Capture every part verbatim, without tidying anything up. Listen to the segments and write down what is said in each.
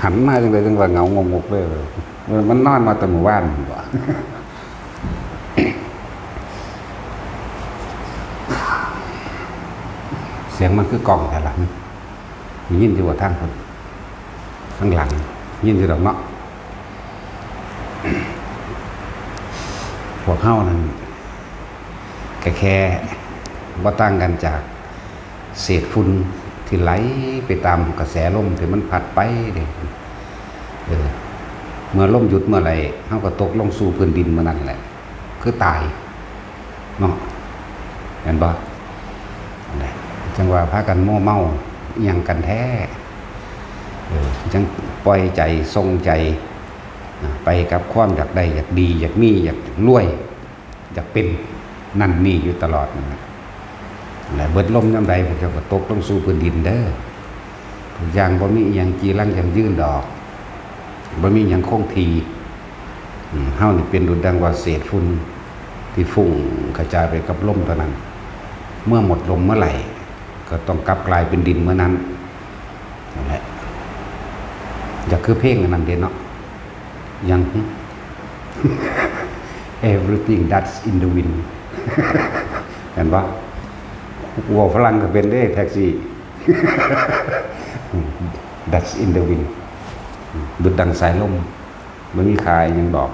หันมาจังได๋จังว่าเหงางงกเลย มันนอนมาแต่มื้อวานบ่ เสียงมันคือก้องแท้ล่ะ ได้ยินอยู่บ่ทางพุ้น ทางหลัง ยินอยู่ดอกเนาะ พวกเฮานั่น ก็แค่บ่ต่างกันจากเศษฝุ่นที่ไหลไปตามกระแสลมที่มันพัดไปเด้ เออ เมื่อลมหยุดเมื่อไหร่ เฮาก็ตกลงสู่พื้นดินเมื่อนั้นแหละ คือตาย เนาะ แม่นบ่ นั่นแหละ จั่งว่าพากันมัวเมาอิหยังกันแท้ เออ จั่งปล่อยใจ ส่งใจ นะ ไปกับความอยากได้ อยากดี อยากมี อยากรวย อยากเป็น นั่นนี่อยู่ตลอดนั่นแหละ และเบิดลมยามใด พวกเจ้าก็ตกลงสู่พื้นดินเด้อ ทุกอย่างบ่มีอิหยังจีรังยั่งยืนดอก บ่มีอิหยังคงที่ อืม เฮานี่เป็นดุจดังว่าเศษฝุ่นที่ฟุ้งกระจายไปกับลมเท่านั้น เมื่อหมดลมเมื่อไหร่ ก็ต้องกลับกลายเป็นดินเมื่อนั้น นั่นแหละ อยากคือเพลงอันนั้นเด้เนาะ หยัง Everything Dust in the Wind เห็นปะ เว้าฝรั่งก็เป็นเด้ แท็กซี่ Dust in the Wind ดุจดังสายลม บ่มีค่าอิหยังดอก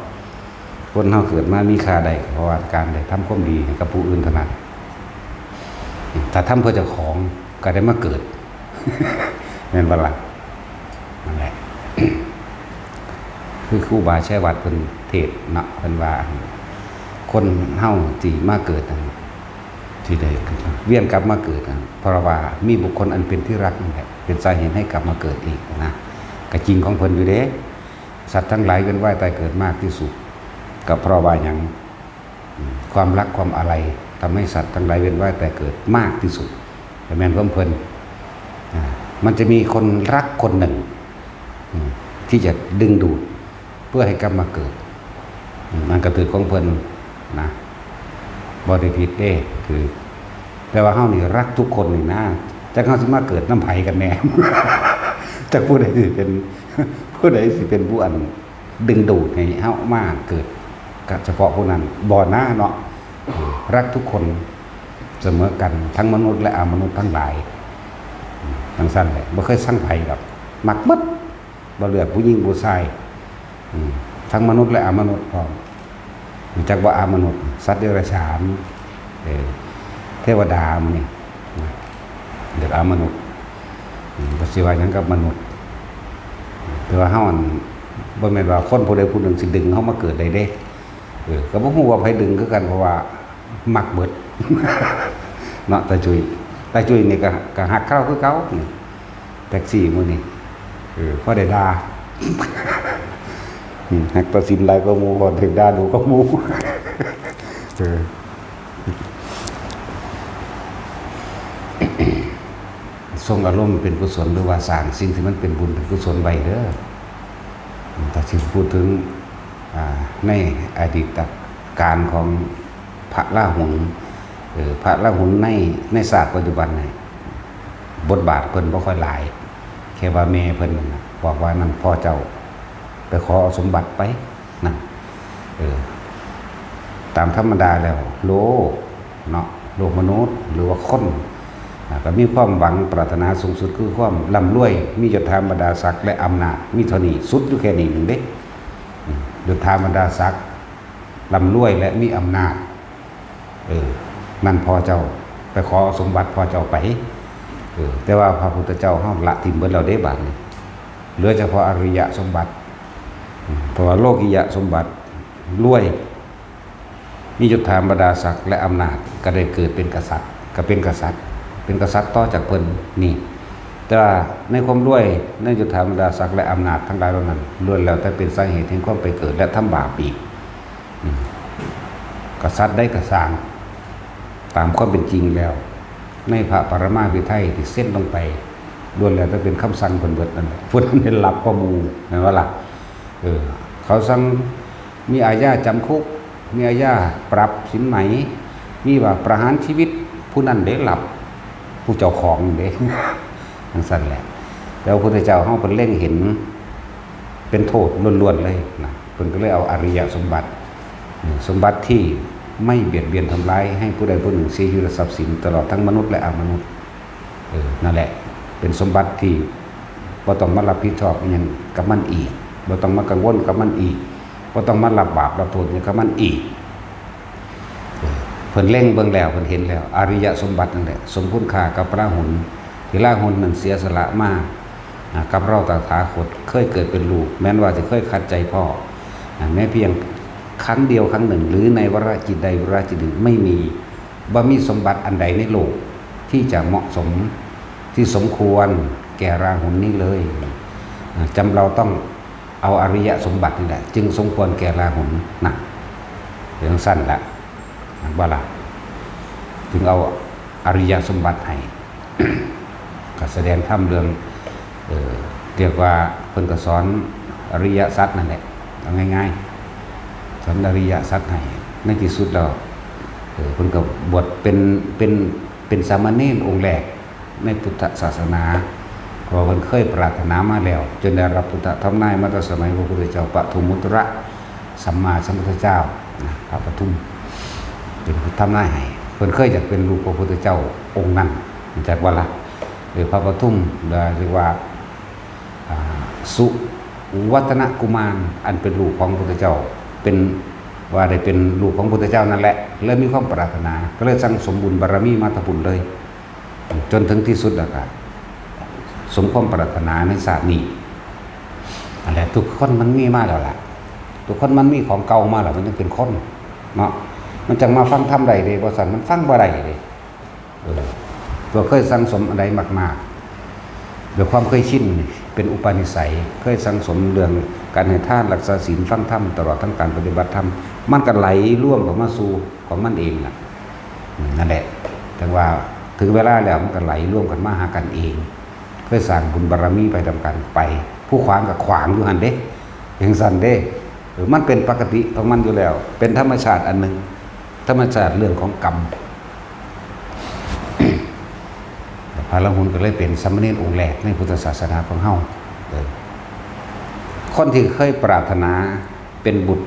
คนเฮาเกิดมามีค่าได้ เพราะว่าการได้ทำความดีให้กับผู้อื่นเท่านั้น ถ้าทำเพื่อเจ้าของก็ได้มาเกิด แม่นบ่ล่ะ นั่นแหละ คือครูบาชัยวัฒน์เพิ่นเทศน์เนาะ เพิ่นว่า คนเฮาที่มาเกิดนั่น ที่ได้เวียนกลับมาเกิดนั่น เพราะว่ามีบุคคลอันเป็นที่รักนั่นแหละ เป็นสาเหตุให้กลับมาเกิดอีกนะ ก็จริงของเพิ่นอยู่เด้ สัตว์ทั้งหลายเวียนว่ายตายเกิดมากที่สุด ก็เพราะว่าหยัง อืม ความรักความอาลัยทำให้สัตว์ทั้งหลายเวียนว่ายตายเกิดมากที่สุด แต่แม่นของเพิ่น อ่า มันจะมีคนรักคนหนึ่ง อืม ที่จะดึงดูดเพื่อให้กลับมาเกิด อืม มันก็ถือของเพิ่นนะ บ่ได้ผิดเด้ คือ แต่ว่าเฮานี่รักทุกคนนี่นะ จักเฮาสิมาเกิดนำไผกันแน่ จักผู้ใดสิเป็น ผู้ใดสิเป็นผู้อันดึงดูดให้เฮามาเกิดกับเฉพาะผู้นั้น บ่นะเนาะ เออ รักทุกคนเสมอกัน ทั้งมนุษย์และอมนุษย์ทั้งหลาย อืม จั่งซั้นแหละ บ่เคยซังไผดอก มักหมด บ่เลือกผู้หญิงผู้ชาย อืม ทั้งมนุษย์และอมนุษย์พร้อม รู้จักว่าอมนุษย์ สัตว์เดรัจฉาน เออ เทวดาหมู่นี้นะ เรียกอมนุษย์ อืม บ่สิว่าหยังกับมนุษย์ แต่ว่าเฮาอัน บ่แม่นว่าคนผู้ใดผู้หนึ่งสิดึงเฮามาเกิดได้เด้ เออ ก็บ่ฮู้ว่าไผดึงคือกัน เพราะว่ามักเบิด เนาะ ตาจุ้ย ตาจุ้ยนี่ก็ ก็ฮักคราวคือเก่า นี่ แท็กซี่มื้อนี้ เออ พอได้ด่า อืม ฮักตาสินหลายกว่าหมู่ พอถูกด่าดูกว่าหมู่ เออ ส่งอารมณ์เป็นกุศล หรือว่าสร้างสิ่งที่มันเป็นบุญเป็นกุศลไว้เด้อ อืม ถ้าสิพูดถึง อ่า ในอดีตการของพระราหุล เออ พระราหุลใน ในศาสตร์ปัจจุบันนี่ บทบาทเพิ่นบ่ค่อยหลาย แค่ว่าแม่เพิ่นนั่นน่ะ บอกว่า "นั่นพ่อเจ้า ไปขอเอาสมบัติไป" นั่น เออ ตามธรรมดาแล้ว โลกเนาะ โลกมนุษย์ หรือว่าคน อ่า ก็มีความหวังปรารถนาสูงสุดคือความร่ำรวย มียศถาบรรดาศักดิ์และอำนาจ มีเท่านี้ สุดอยู่แค่นี้หนึ่งเด้ อืม ยศถาบรรดาศักดิ์ ร่ำรวยและมีอำนาจ เออ นั่นพ่อเจ้า ไปขอเอาสมบัติพ่อเจ้าไป เออ แต่ว่าพระพุทธเจ้าเฮาละถิ่มเบิดแล้วเด้ บาดนี้ เหลือเฉพาะอริยสมบัติ อืม เพราะว่าโลกิยสมบัติ รวย มียศถาบรรดาศักดิ์และอำนาจ ก็ได้เกิดเป็นกษัตริย์ ก็เป็นกษัตริย์ เป็นกษัตริย์ต่อจากเพิ่นนี่ แต่ว่าในความรวย ในยศถาบรรดาศักดิ์และอำนาจทั้งหลายเหล่านั้น ล้วนแล้วแต่เป็นสาเหตุแห่งความไปเกิดและทำบาปอีก อืม กษัตริย์ใดก็ซ่าง ตามความเป็นจริงแล้ว ในพระปรมาภิไธยที่เซ็นลงไป ล้วนแล้วแต่เป็นคำสั่งเพิ่นเบิดนั่นแหละ เพิ่นเห็นหลับกว่าหมู่ แม่นบ่ล่ะ เออ เขาสั่ง มีอาญาจำคุก มีอาญาปรับสินไหม มีว่าประหารชีวิต ผู้นั้นเด้หลับ ผู้เจ้าของเด้ จั่งซั้นแหละ แต่ว่าพระพุทธเจ้าเฮาเพิ่นเล็งเห็น เป็นโทษล้วนๆเลยนะ เพิ่นก็เลยเอาอริยสมบัติ สมบัติที่ไม่เบียดเบียนทำร้ายให้ผู้ใดผู้หนึ่งเสียชีวิตและทรัพย์สิน ตลอดทั้งมนุษย์และอมนุษย์ เออ นั่นแหละ เป็นสมบัติที่บ่ต้องมารับผิดชอบอิหยังกับมันอีก บ่ต้องมากังวลกับมันอีก บ่ต้องมารับบาปรับโทษอิหยังกับมันอีก เพิ่นเล็งเบิ่งแล้ว เพิ่นเห็นแล้ว อริยสมบัตินั่นแหละ สมคุณค่ากับพระราหุล ที่พระราหุลนั้นเสียสละมา อ่า กับเราตถาคต เคยเกิดเป็นลูก แม้นว่าจะเคยขัดใจพ่อ อ่า แม้เพียงครั้งเดียวครั้งหนึ่ง หรือในวาระจิตใดวาระจิตหนึ่ง ไม่มี บ่มีสมบัติอันใดในโลก ที่จะเหมาะสม ที่สมควรแก่ราหุลนี้เลย อ่า จำเราต้องเอาอริยสมบัตินี่แหละ จึงสมควรแก่ราหุลนะ เป็นจั่งซั่นละ บ่ล่ะ จึงเอาอริยสมบัติให้ ก็แสดงธรรมเรื่อง เอ่อ เรียกว่าเพิ่นก็สอนอริยสัจนั่นแหละ เอาง่ายๆ สอนอริยสัจให้ ในที่สุดแล้ว เอ่อ เพิ่นก็บวชเป็น เป็น เป็นสามเณรองค์แรก ในพุทธศาสนา เพราะว่าเพิ่นเคยปรารถนามาแล้ว จนได้รับพุทธธรรมนายมาตั้งสมัยพระพุทธเจ้าปทุมมุตระสัมมาสัมพุทธเจ้านะ พระปทุม เป็นผู้ทำนายให้ เพิ่นเคยอยากเป็นลูกพระพุทธเจ้าองค์นั้น รู้จักบ่ล่ะ เออ พระปทุม เรียกว่า อ่า สุวัฒนกุมาร อันเป็นลูกของพระพุทธเจ้า เป็น ว่าได้เป็นลูกของพระพุทธเจ้านั่นแหละ เลยมีความปรารถนา ก็เลยสั่งสมบุญบารมีมาแต่พุ้นเลย จนถึงที่สุดแล้วก็สมความปรารถนาในชาตินี้ นั่นแหละ ทุกคนมันมีมาแล้วล่ะ ทุกคนมันมีของเก่ามาแล้ว มันยังเป็นคนเนาะ มันจั่งมาฟังธรรมได้เด้ บ่ซั้นมันฟังบ่ได้เด้ เออ ตัวเคยสั่งสมอันใดมากๆ ด้วยความเคยชิน เป็นอุปนิสัย เคยสั่งสมเรื่องการให้ทาน รักษาศีล ฟังธรรม ตลอดทั้งการปฏิบัติธรรม มันก็ไหลรวมเข้ามาสู่ของมันเองน่ะ อืม นั่นแหละ แต่ว่าถึงเวลาแล้วมันก็ไหลรวมกันมาหากันเอง เคยสร้างบุญบารมีไปนำกันไป ผู้ขวางก็ขวางอยู่หั่นเด้ จั่งซั้นเด้ เออ มันเป็นปกติของมันอยู่แล้ว เป็นธรรมชาติอันหนึ่ง ธรรมชาติเรื่องของกรรม พระอรหันต์ก็เลยเป็นสามเณรองค์แรกในพุทธศาสนาของเฮา เออ คนที่เคยปรารถนาเป็นบุตร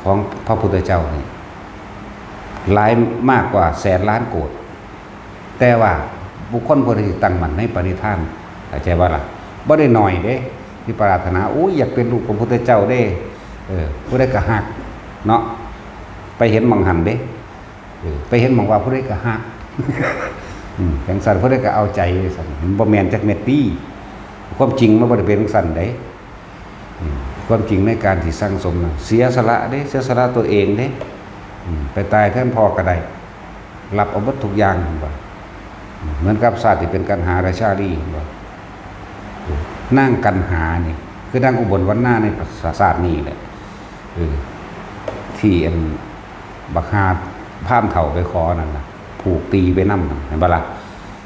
ของพระพุทธเจ้านี่ หลายมากกว่าแสนล้านโกด แต่ว่าบุคคลผู้ใดที่ตั้งมั่นในปณิธาน เข้าใจบ่ล่ะ บ่ได้น้อยเด้ ที่ปรารถนา โอ้ย อยากเป็นลูกของพระพุทธเจ้าเด้ เออ ผู้ใดก็ฮัก เนาะ ไปเห็นหม่องหั้นเด้ เออ ไปเห็นหม่องว่าผู้ใดก็ฮัก อืม จั่งซั้นผู้ใดก็เอาใจ ซั่น มันบ่แม่นจักเม็ดติ ความจริงมันบ่ได้เป็นจั่งซั้นเด้ อืม ความจริงในการที่สั่งสมน่ะ เสียสละเด้ เสียสละตัวเองเด้ อืม ไปตายแทนพ่อก็ได้ รับเอาเบิดทุกอย่าง เพิ่นว่า อืม เหมือนกับชาติที่เป็นกันหาราชาลี เพิ่นว่า เออ นางกันหานี่ คือนางอุบลวรรณาในชาตินี้แหละ เออ ที่อันบักฮาพราหมณ์เฒ่าไปขอนั่นน่ะ ผูกตีไปนำน่ะ เห็นบ่ล่ะ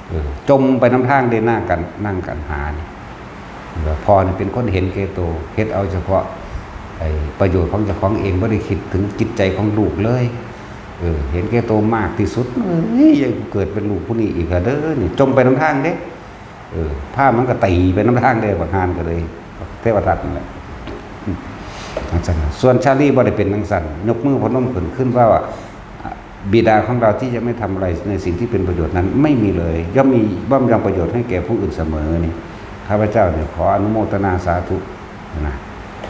เออ จ่มไปนำทางเด้ นางกัน นางกันหานี่ พ่อนี่เป็นคนเห็นแก่ตัว เฮ็ดเอาเฉพาะไอ้ประโยชน์ของเจ้าของเอง บ่ได้คิดถึงจิตใจของลูกเลย เออ เห็นแก่ตัวมากที่สุด เอ้ย อย่าเกิดเป็นลูกผู้นี้อีกละเด้อ นี่ จ่มไปนำทางเด้ เออ พราหมณ์มันก็ตีไปนำทางเด้ บักฮาก็เลย เทวทัตนั่นแหละ จั่งซั้น ส่วนชาลีบ่ได้เป็นจั่งซั้น ยกมือพนมขึ้น ขึ้นว่า บิดาของเราที่จะไม่ทำอะไรในสิ่งที่เป็นประโยชน์นั้นไม่มีเลย ย่อมมี ย่อมยังประโยชน์ให้แก่ผู้อื่นเสมอนี่ ข้าพเจ้าเนี่ยขออนุโมทนาสาธุนะ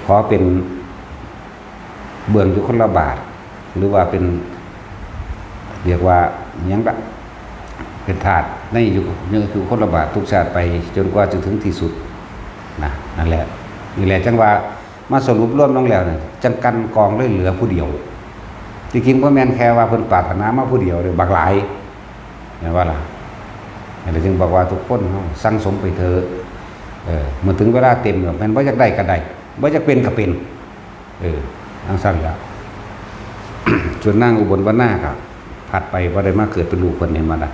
ขอเป็นเบื้องอยู่คนละบาท หรือว่าเป็น เรียกว่าหยังละ เป็นทาสในอยู่ อยู่คนละบาททุกชาติไปจนกว่าจะถึงที่สุดนะ นั่นแหละ นี่แหละจั่งว่า มาสรุปรวมลงแล้วเนี่ย จั่งกันกองเลยเหลือผู้เดียว ที่จริงบ่แม่นแค่ว่าเพิ่นปรารถนามาผู้เดียวเด้ บักหลาย แม่นบ่ล่ะ นั่นแหละจึงบอกว่าทุกคนเฮาสั่งสมไปเถอะ เออ เมื่อถึงเวลาเต็มแล้ว แม่นบ่อยากได้ก็ได้ บ่อยากเป็นก็เป็น เออ จั่งซั้นล่ะ ส่วนนางอุบลวรรณาก็ผลัดไป บ่ได้มาเกิดเป็นลูกเพิ่น เห็นบ่ล่ะ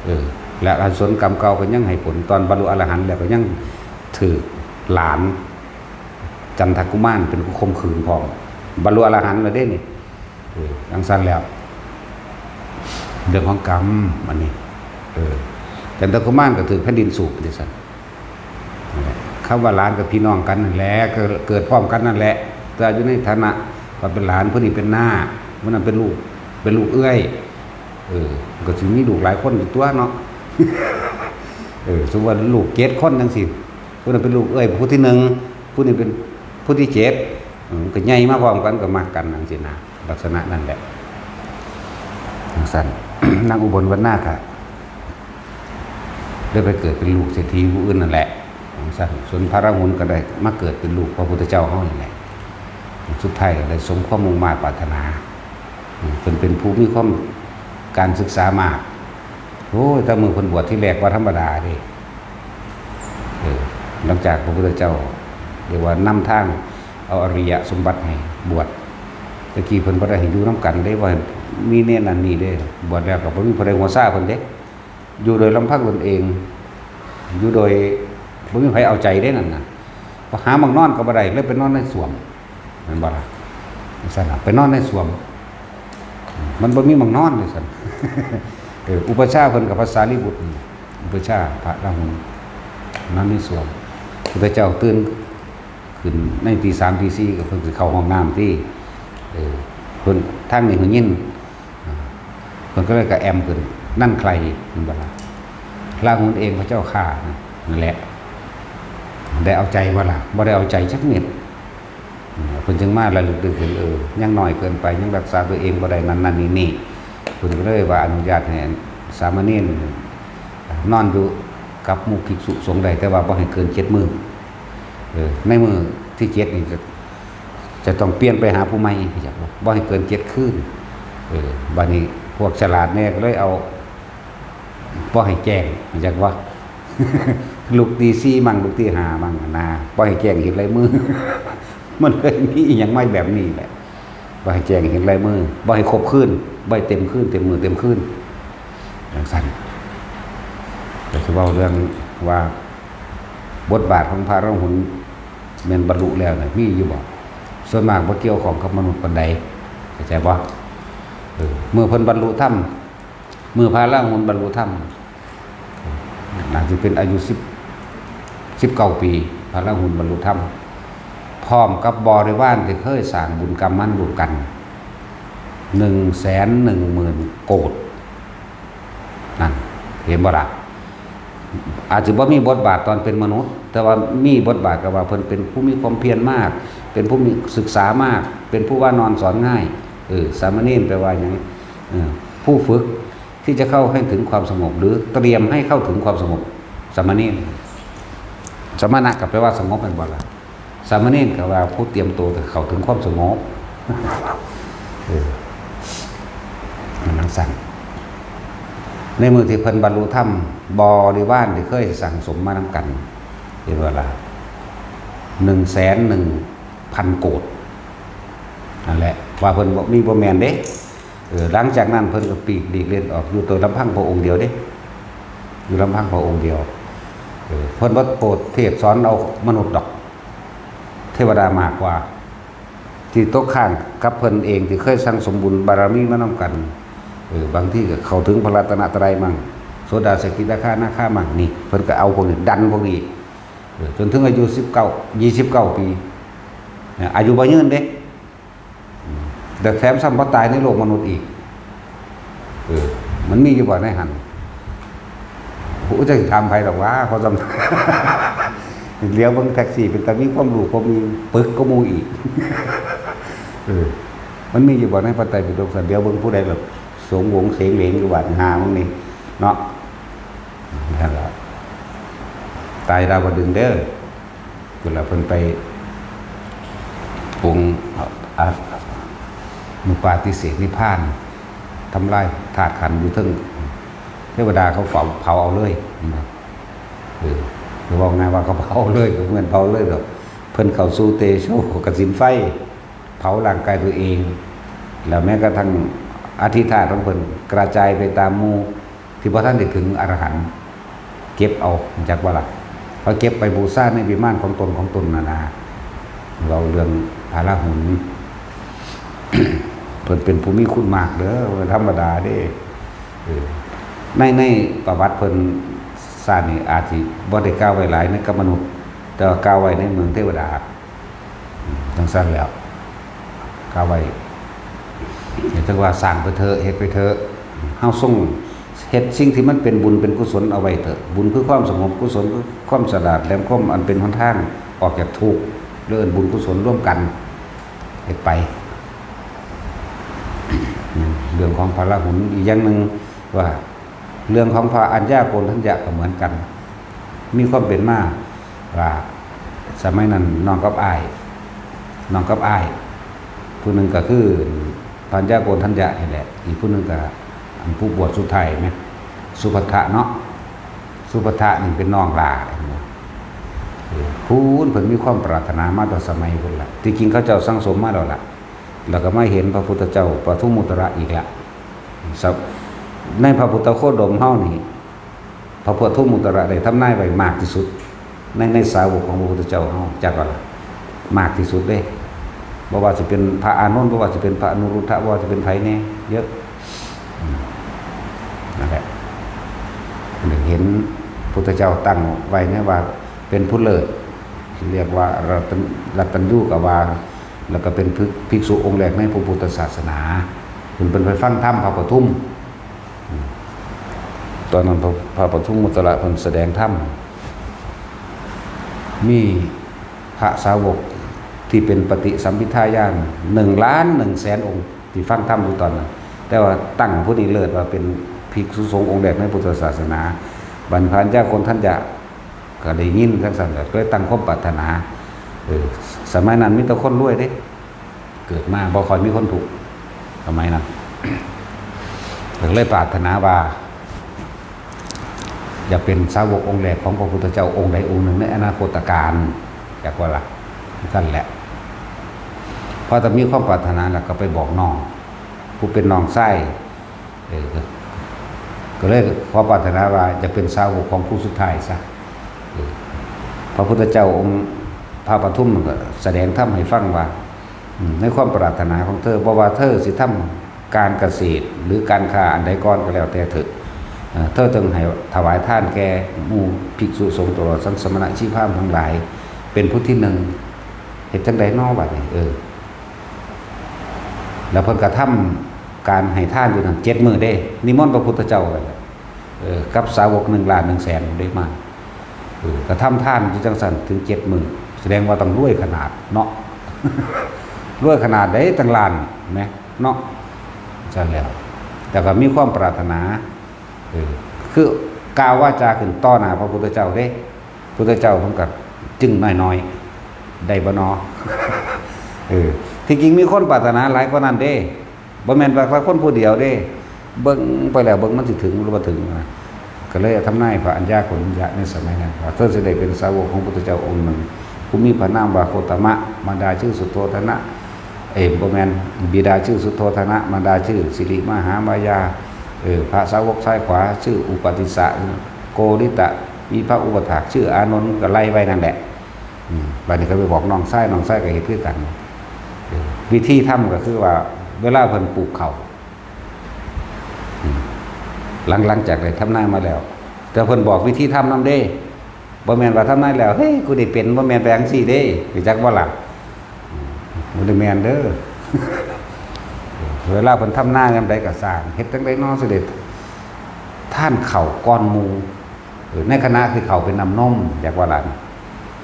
เออ และอากุศลกรรมเก่าก็ยังให้ผล ตอนบรรลุอรหันต์แล้วก็ยังถืกหลาน จันทกุมารเป็นผู้ข่มขืนพร้อม บรรลุอรหันต์แล้วเด้นี่ เออ จั่งซั้นแล้ว เรื่องของกรรมอันนี้ เออ จันทกุมารก็ถืกแผ่นดินสูบไปจั่งซั้น นั่นแหละ ค คำว่าหลานกับพี่น้องกันนั่นแหละ เกิด เกิดพร้อมกันนั่นแหละ แต่อยู่ในฐานะว่าเป็นหลาน ผู้นี้เป็นน้า ผู้นั้นเป็นลูก เป็นลูกเอื้อย เออ ก็สิมีลูกหลายคนอยู่ตัวเนาะ เออ สมมุติว่าลูกเจ็ดคนจังซี้ ผู้นั้นเป็นลูกเอื้อยผู้ที่หนึ่ง ผู้นี้เป็นผู้ที่เจ็ด เออ มันก็ใหญ่มาพร้อมกัน ก็มักกันจังซี้นะ ลักษณะนั่นแหละ จังซั่น นางอุบลวรรณาก็เลยไปเกิดเป็นลูกเศรษฐีผู้อื่นนั่นแหละ จังซั่น ส่วนพระราหุลก็ได้มาเกิดเป็นลูกพระพุทธเจ้าเฮานี่แหละ สุดท้ายก็ได้สมความมุ่งมาดปรารถนา อืม เพิ่นเป็นผู้มีความการศึกษามาก โอ้ย แต่มื้อเพิ่นบวชที่แรกบ่ธรรมดาเด้ เออ หลังจากพระพุทธเจ้า เรียกว่านำทางเอาอริยสมบัติให้บวช แต่กี้เพิ่นบ่ได้ให้อยู่นำกันเด้ บ่ให้มีเณรนั่นนี่เด้ บวชแล้วก็บ่มีผู้ใดหัวซาเพิ่นเด้ อยู่โดยลำพังตนเอง อยู่โดยบ่มีไผเอาใจเด้นั่นน่ะ พอหาหม่องนอนก็บ่ได้ เลยไปนอนในส้วม แม่นบ่ล่ะ? จังซั่นน่ะ ไปนอนในส้วม มันบ่มีหม่องนอน จังซั่น เออ อุปัชฌาย์เพิ่นกับพระสารีบุตรนี่ อุปัชฌาย์พระราหุล นอนในส้วม พุทธเจ้าตื่นขึ้นในตีสามตีสี่ ก็เพิ่นสิเข้าห้องน้ำติ เออ เพิ่น ทางนี้หูยิน อ่า เพิ่นก็เลยกระแอมขึ้น นั่นใคร แม่นบ่ล่ะ? ราหุลเองพระเจ้าข้า นั่นแหละ ได้เอาใจบ่ล่ะ? บ่ได้เอาใจจักเม็ด อืม เพิ่นจึงมาระลึกนึกถึง เออ ยังน้อยเกินไป ยังรักษาตัวเองบ่ได้ นั่นนั่นนี่นี่ เพิ่นก็เลยว่าอนุญาตให้สามเณรนอนอยู่กับหมู่ภิกษุสงฆ์ได้ แต่ว่าบ่ให้เกินเจ็ดมื้อ เออ ในมื้อที่เจ็ดนี่จะ จะต้องเปลี่ยนไปหาผู้ใหม่ เข้าใจบ่? บ่ให้เกินเจ็ดคืน เออ บัดนี้พวกฉลาดแน่ก็เลยเอา บ่ให้แจ้ง เข้าใจบ่? ลุกตีสี่มั่ง ลุกตีห้ามั่งนะ บ่ให้แจ้งเห็นลายมือ มันเลยมีอิหยังมาแบบนี้แหละ บ่ให้แจ้งเห็นลายมือ บ่ให้ครบคืน บ่ให้เต็มคืน เต็มมื้อ เต็มคืน จังซั่น ก็สิเว้าเรื่องว่า บทบาทของพระอรหันต์แม่นบรรลุแล้วน่ะ มีอยู่บ่? ส่วนมากบ่เกี่ยวข้องกับมนุษย์ปานใด เข้าใจบ่? เออ เมื่อเพิ่นบรรลุธรรม เมื่อพระอรหันต์บรรลุธรรม น่าสิเป็นอายุสิบ สิบเก้าปี พระอรหันต์บรรลุธรรม พร้อมกับบริวารที่เคยสร้างบุญกรรมมันร่วมกัน หนึ่งแสนหนึ่งหมื่นโกฏ นั่น เห็นบ่ล่ะ? อาจจะบ่มีบทบาทตอนเป็นมนุษย์ แต่ว่ามีบทบาทก็ว่าเพิ่นเป็นผู้มีความเพียรมาก เป็นผู้มีศึกษามาก เป็นผู้ว่านอนสอนง่าย เออ สามเณรแปลว่าหยัง? เออ ผู้ฝึกที่จะเข้าให้ถึงความสงบ หรือเตรียมให้เข้าถึงความสงบ สามเณร สมณะก็แปลว่าสงบแม่นบ่ล่ะ? สามเณรก็ว่าผู้เตรียมตัวเข้าถึงความสงบ เออ มันจั่งซั่น ในมื้อที่เพิ่นบรรลุธรรม บริวารที่เคยสั่งสมมานำกัน เห็นบ่ล่ะ? หนึ่งแสนหนึ่งพันโกฏ นั่นแหละ ว่าเพิ่นบ่ มีบ่แม่นเด้ เออ หลังจากนั้นเพิ่นก็ปลีกหลีกเล่นออก อยู่ตัวลำพังพระองค์เดียวเด้ อยู่ลำพังพระองค์เดียว เออ เพิ่นบ่โปรดเทศน์สอนเอามนุษย์ดอก เทวดามากกว่า ที่ตกค้างกับเพิ่นเอง ที่เคยสั่งสมบุญบารมีมานำกัน เออ บางทีก็เข้าถึงพระรัตนตรัยมั่ง โสดา สกิทาคา อนาคามั่ง นี่ เพิ่นก็เอาพวกนี้ ดันพวกนี้ เออ จนถึงอายุสิบเก้า ยี่สิบเก้าปี นะ อายุบ่ยืนเด้ อืม แต่แถมซ้ำบ่ตายในโลกมนุษย์อีก เออ มันมีอยู่บ่ในหั่น โอ้ จักสิถามไผดอกว่า เพราะซ้ำ เหลียวเบิ่งแท็กซี่เป็นตามีความรู้ ความมีปึกกว่าหมู่อีก เออ มันมีอยู่บ่ในพระไตรปิฎกซั่น เหลียวเบิ่งผู้ใดล่ะ สงวงเสงเหลงอยู่บาดหามึงนี่ เนาะ นั่นล่ะ ตายดาวดึงส์เด้อ เวลาเพิ่นไปปรุง อ่ะ อนุปาทิเสสนิพพาน ทำลายธาตุขันธ์อยู่เทิง เทวดาเขาเผา เผาเอาเลย เห็นบ่? เออ เว้าง่ายว่าเขาเผาเลย ก็เหมือนเผาเลยดอก เพิ่นเข้าสู่เตโชกสิณไฟ เผาร่างกายตัวเอง แล้วแม้กระทั่งอธิธาตุของเพิ่นกระจายไปตามหมู่ ที่บ่ทันได้ถึงอรหันต์ เก็บเอา รู้จักบ่ล่ะ? เขาเก็บไปบูชาในวิมานของตนของตนน่ะนะ เว้าเรื่องพระอรหันต์ เพิ่นเป็นผู้มีคุณมากเด้อ บ่ธรรมดาเด้ เออ ใน ในประวัติเพิ่น ชาตินี้อาจสิบ่ได้กล่าวไว้หลายในกับมนุษย์ แต่ว่ากล่าวไว้ในเมืองเทวดา จังซั่นแล้ว กล่าวไว้ เห็นจังว่าสร้างไปเถอะ เฮ็ดไปเถอะ เฮาทรงเฮ็ดสิ่งที่มันเป็นบุญเป็นกุศลเอาไว้เถอะ บุญคือความสงบ กุศลคือความฉลาดแหลมคม อันเป็นหนทางออกจากทุกข์ เรื่องบุญกุศลร่วมกัน เฮ็ดไป เรื่องของพระราหุลอีกอย่างหนึ่งว่า เรื่องของพระอัญญาโกณฑัญญะก็เหมือนกัน มีความเป็นมาว่า สมัยนั้นน้องกับอ้าย น้องกับอ้าย ผู้หนึ่งก็คือพระอัญญาโกณฑัญญะนี่แหละ อีกผู้หนึ่งก็อันผู้บวชสุดท้ายไหม สุภัททะเนาะ สุภัททะนี่เป็นน้องหล้า เออ ผู้เพิ่นมีความปรารถนามาแต่สมัยพุ้นละ ที่จริงเขาเจ้าสั่งสมมาแล้วล่ะ แล้วก็มาเห็นพระพุทธเจ้าปทุมมุตระอีกละ ในพระพุทธโคดมเฮานี่ พระปทุมมุตระได้ทำนายไว้มากที่สุด ใน ในสาวกของพระพุทธเจ้าเฮา จักว่าล่ะ มากที่สุดเด้ บ่ว่าสิเป็นพระอานนท์ บ่ว่าสิเป็นพระอนุรุทธะ บ่ว่าสิเป็นไผแน่ เยอะ อืม นั่นแหละ เห็นพุทธเจ้าตั้งไว้เนี่ยว่าเป็นผู้เลิศ เรียกว่ารัตน- รัตตัญญูกว่า แล้วก็เป็นภิ- ภิกษุองค์แรกในพระพุทธศาสนา เพิ่น เพิ่นไปฟังธรรมพระปทุม ตอนนั้นพระ- พระปทุมมุตระเพิ่นแสดงธรรม มีพระสาวกที่เป็นปฏิสัมภิทาญาณ หนึ่งล้านหนึ่งแสนองค์ ที่ฟังธรรมอยู่ตอนนั้น แต่ว่าตั้งผู้นี้เลิศว่าเป็นภิกษุสงฆ์องค์แรกในพุทธศาสนา บัดพระอัญญาโกณฑัญญะก็ได้ยินจังซั่น ก็เลยตั้งความปรารถนา เออ สมัยนั้นมีแต่คนรวยเด้ เกิดมาบ่ค่อยมีคนทุกข์ สมัยนั้น ก็เลยปรารถนาว่า อยากเป็นสาวกองค์แรกของพระพุทธเจ้าองค์ใดองค์หนึ่งในอนาคตกาล จักว่าล่ะ คือกันแหละ พอแต่มีความปรารถนาแล้วก็ไปบอกน้อง ผู้เป็นน้องชาย เออ ก็- ก็เลยขอปรารถนาว่าจะเป็นสาวกของผู้สุดท้ายซะ เออ พระพุทธเจ้าองค์พระปทุมมันก็แสดงธรรมให้ฟังว่า อืม ในความปรารถนาของเธอ บ่ว่าเธอสิทำการเกษตร หรือการค้าอันใดก่อนก็แล้วแต่เถอะ เอ่อ เธอต้องให้ถวายทานแก่หมู่ภิกษุสงฆ์ตลอดทั้งสมณะชีพราหมณ์ทั้งหลาย เป็นผู้ที่หนึ่ง เฮ็ดจั่งใดน้อบัดนี้ เออ แล้วเพิ่นกระทำการให้ทานอยู่นั่นเจ็ดมื้อเด้ นิมนต์พระพุทธเจ้าไป เออ กับสาวกหนึ่งล้านหนึ่งแสนได้มา เออ กระทำทานอยู่จังซั่นถึงเจ็ดมื้อ แสดงว่าต้องรวยขนาดเนาะ รวยขนาดใดตั้งล้านแหมเนาะ ซั่นแล้ว แต่ก็มีความปรารถนา เออ คือกล่าววาจาขึ้นต่อหน้าพระพุทธเจ้าเด้ พุทธเจ้าเพิ่นก็จึ้งน้อยๆ ได้บ่นอ เออ ที่จริงมีคนปรารถนาหลายกว่านั้นเด้ บ่แม่นว่าคนผู้เดียวเด้ เบิ่งไปแล้วเบิ่งมันสิถึงหรือบ่ถึงนะ ก็เลยทำนายพระอัญญาโกณฑัญญะในสมัยนั้นว่า เธอสิได้เป็นสาวกของพุทธเจ้าองค์หนึ่ง ผู้มีพระนามว่าโคตมะ มารดาชื่อสุโธทนะ เอ้ย บ่แม่น บิดาชื่อสุโธทนะ มารดาชื่อสิริมหามายา เออ พระสาวกซ้ายขวาชื่ออุปติสสะ โกริตะ มีพระอุปัฏฐากชื่ออานนท์ ก็ไล่ไว้นั่นแหละ อืม บัดนี้ก็ไปบอกน้องชาย น้องชายก็เฮ็ดคือกัน เออ วิธีทำก็คือว่า เวลาเพิ่นปลูกข้าว อืม หลัง- หลังจากได้ทำนายมาแล้ว แต่เพิ่นบอกวิธีทำนำเด้ บ่แม่นว่าทำนายแล้ว เฮ้ย กูได้เป็น บ่แม่นไปจั่งซี้เด้ รู้จักบ่ล่ะ อืม บ่ได้แม่นเด้อ เวลาเพิ่นทำนายยามใดก็ซ่าง เฮ็ดจั่งใดน้อสิได้ทานข้าวก่อนหมู่ เออ ในขณะที่ข้าวเป็นน้ำนม อยากว่าหลาน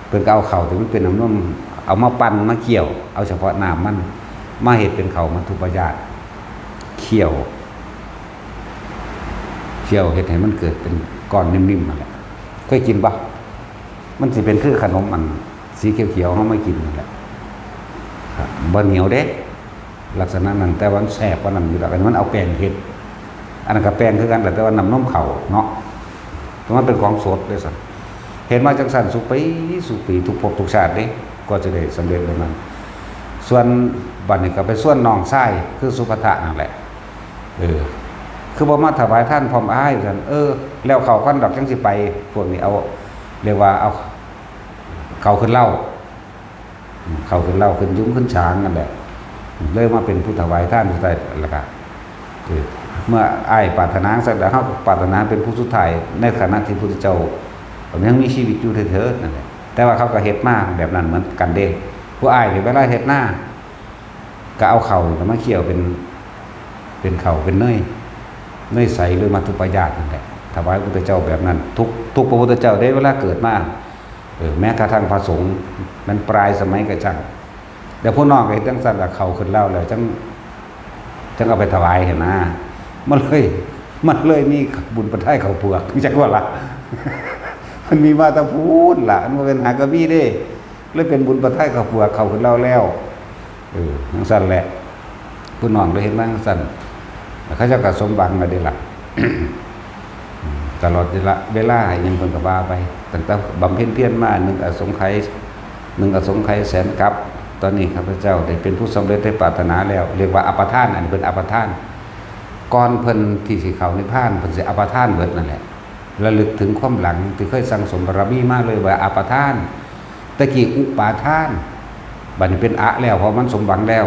เพิ่นก็เอาข้าวที่มันเป็นน้ำนม เอามาปั่นมาเคี่ยว เอาเฉพาะน้ำมัน มาเฮ็ดเป็นข้าวมัทธุปายาต เคี่ยว เคี่ยวเฮ็ดให้มันเกิดเป็นก้อนนิ่มๆนั่นแหละ เคยกินบ่ มันสิเป็นคือขนมอันสีเขียวๆเฮามากินนั่นแหละ ครับ บ่เหนียวเด้ ลักษณะนั้น แต่ว่ามันแซ่บกว่านั้นอยู่ดอก อันนี้มันเอาแป้งเฮ็ด อันนั้นก็แป้งคือกันแหละ แต่ว่าน้ำนมข้าวเนาะ แต่มันเป็นของสดเด้ซั่น เฮ็ดมาจั่งซั่นซุปี ซุปี ทุกภพทุกชาติเด้ กว่าจะได้สำเร็จแบบนั้น ส่วนบัดนี้ก็ไปชวนน้องชาย คือสุภัททะนั่นแหละ เออ คือบ่มาถวายทานพร้อมอ้ายว่าซั่น เออ แล้วข้าวก่อนดอกจั่งสิไป พวกนี้เอา เรียกว่าเอาข้าวขึ้นเล่า อืม ข้าวขึ้นเล่า ขึ้นยุ้งขึ้นฉางนั่นแหละ เลยมาเป็นผู้ถวายทานสุดท้าย แล้วก็ เออ เมื่ออ้ายปรารถนาจั่งซั่นแล้ว เฮาก็ปรารถนาเป็นผู้สุดท้าย ในขณะที่พุทธเจ้ายังมีชีวิตอยู่เถิดนั่นแหละ แต่ว่าเขาก็เฮ็ดมาแบบนั้นเหมือนกันเด้ ผู้อ้ายนี่เวลาเฮ็ดนา ก็เอาข้าวนี่มาเคี่ยวเป็น เป็นข้าวเป็นเนย เนยใสหรือมัทธุปายาตนั่นแหละ ถวายพระพุทธเจ้าแบบนั้น ทุก ทุกพระพุทธเจ้าได้เวลาเกิดมา เออ แม้กระทั่งพระสงฆ์ มันปลายสมัยก็ช่าง แต่พวกน้องก็เฮ็ดจังซั่นล่ะ ข้าวขึ้นแล้ว แล้วจัง จังเอาไปถวายหั้นนะ มันเลย มันเลยมีบุญประทายข้าวเปลือก จักว่าล่ะ มันมีมาแต่พู้นล่ะ มันบ่เป็นหากะมีเด้ เลยเป็นบุญประทายข้าวเปลือก ข้าวขึ้นแล้วแล้ว เออ จังซั่นแหละ ผู้น้องได้เห็นมาจังซั่น แล้วเขาเจ้าก็สมหวังกันเด้ล่ะ ตลอดเวลา เวลาอิหยังเพิ่นก็ว่าไป ตั้งแต่บำเพ็ญเพียรมา หนึ่งอสงไขย หนึ่งอสงไขยแสนกัป ตอนนี้ข้าพเจ้าได้เป็นผู้สำเร็จได้ปรารถนาแล้ว เรียกว่าอัปปทาน อันนี้เพิ่นอัปปทาน ก่อนเพิ่นที่สิเข้านิพพาน เพิ่นสิอัปปทานเบิดนั่นแหละ ระลึกถึงความหลังที่เคยสั่งสมบารมีมาเลยว่าอัปปทาน ตะกี้อุปาทาน บัดนี้เป็นอะแล้ว เพราะมันสมหวังแล้ว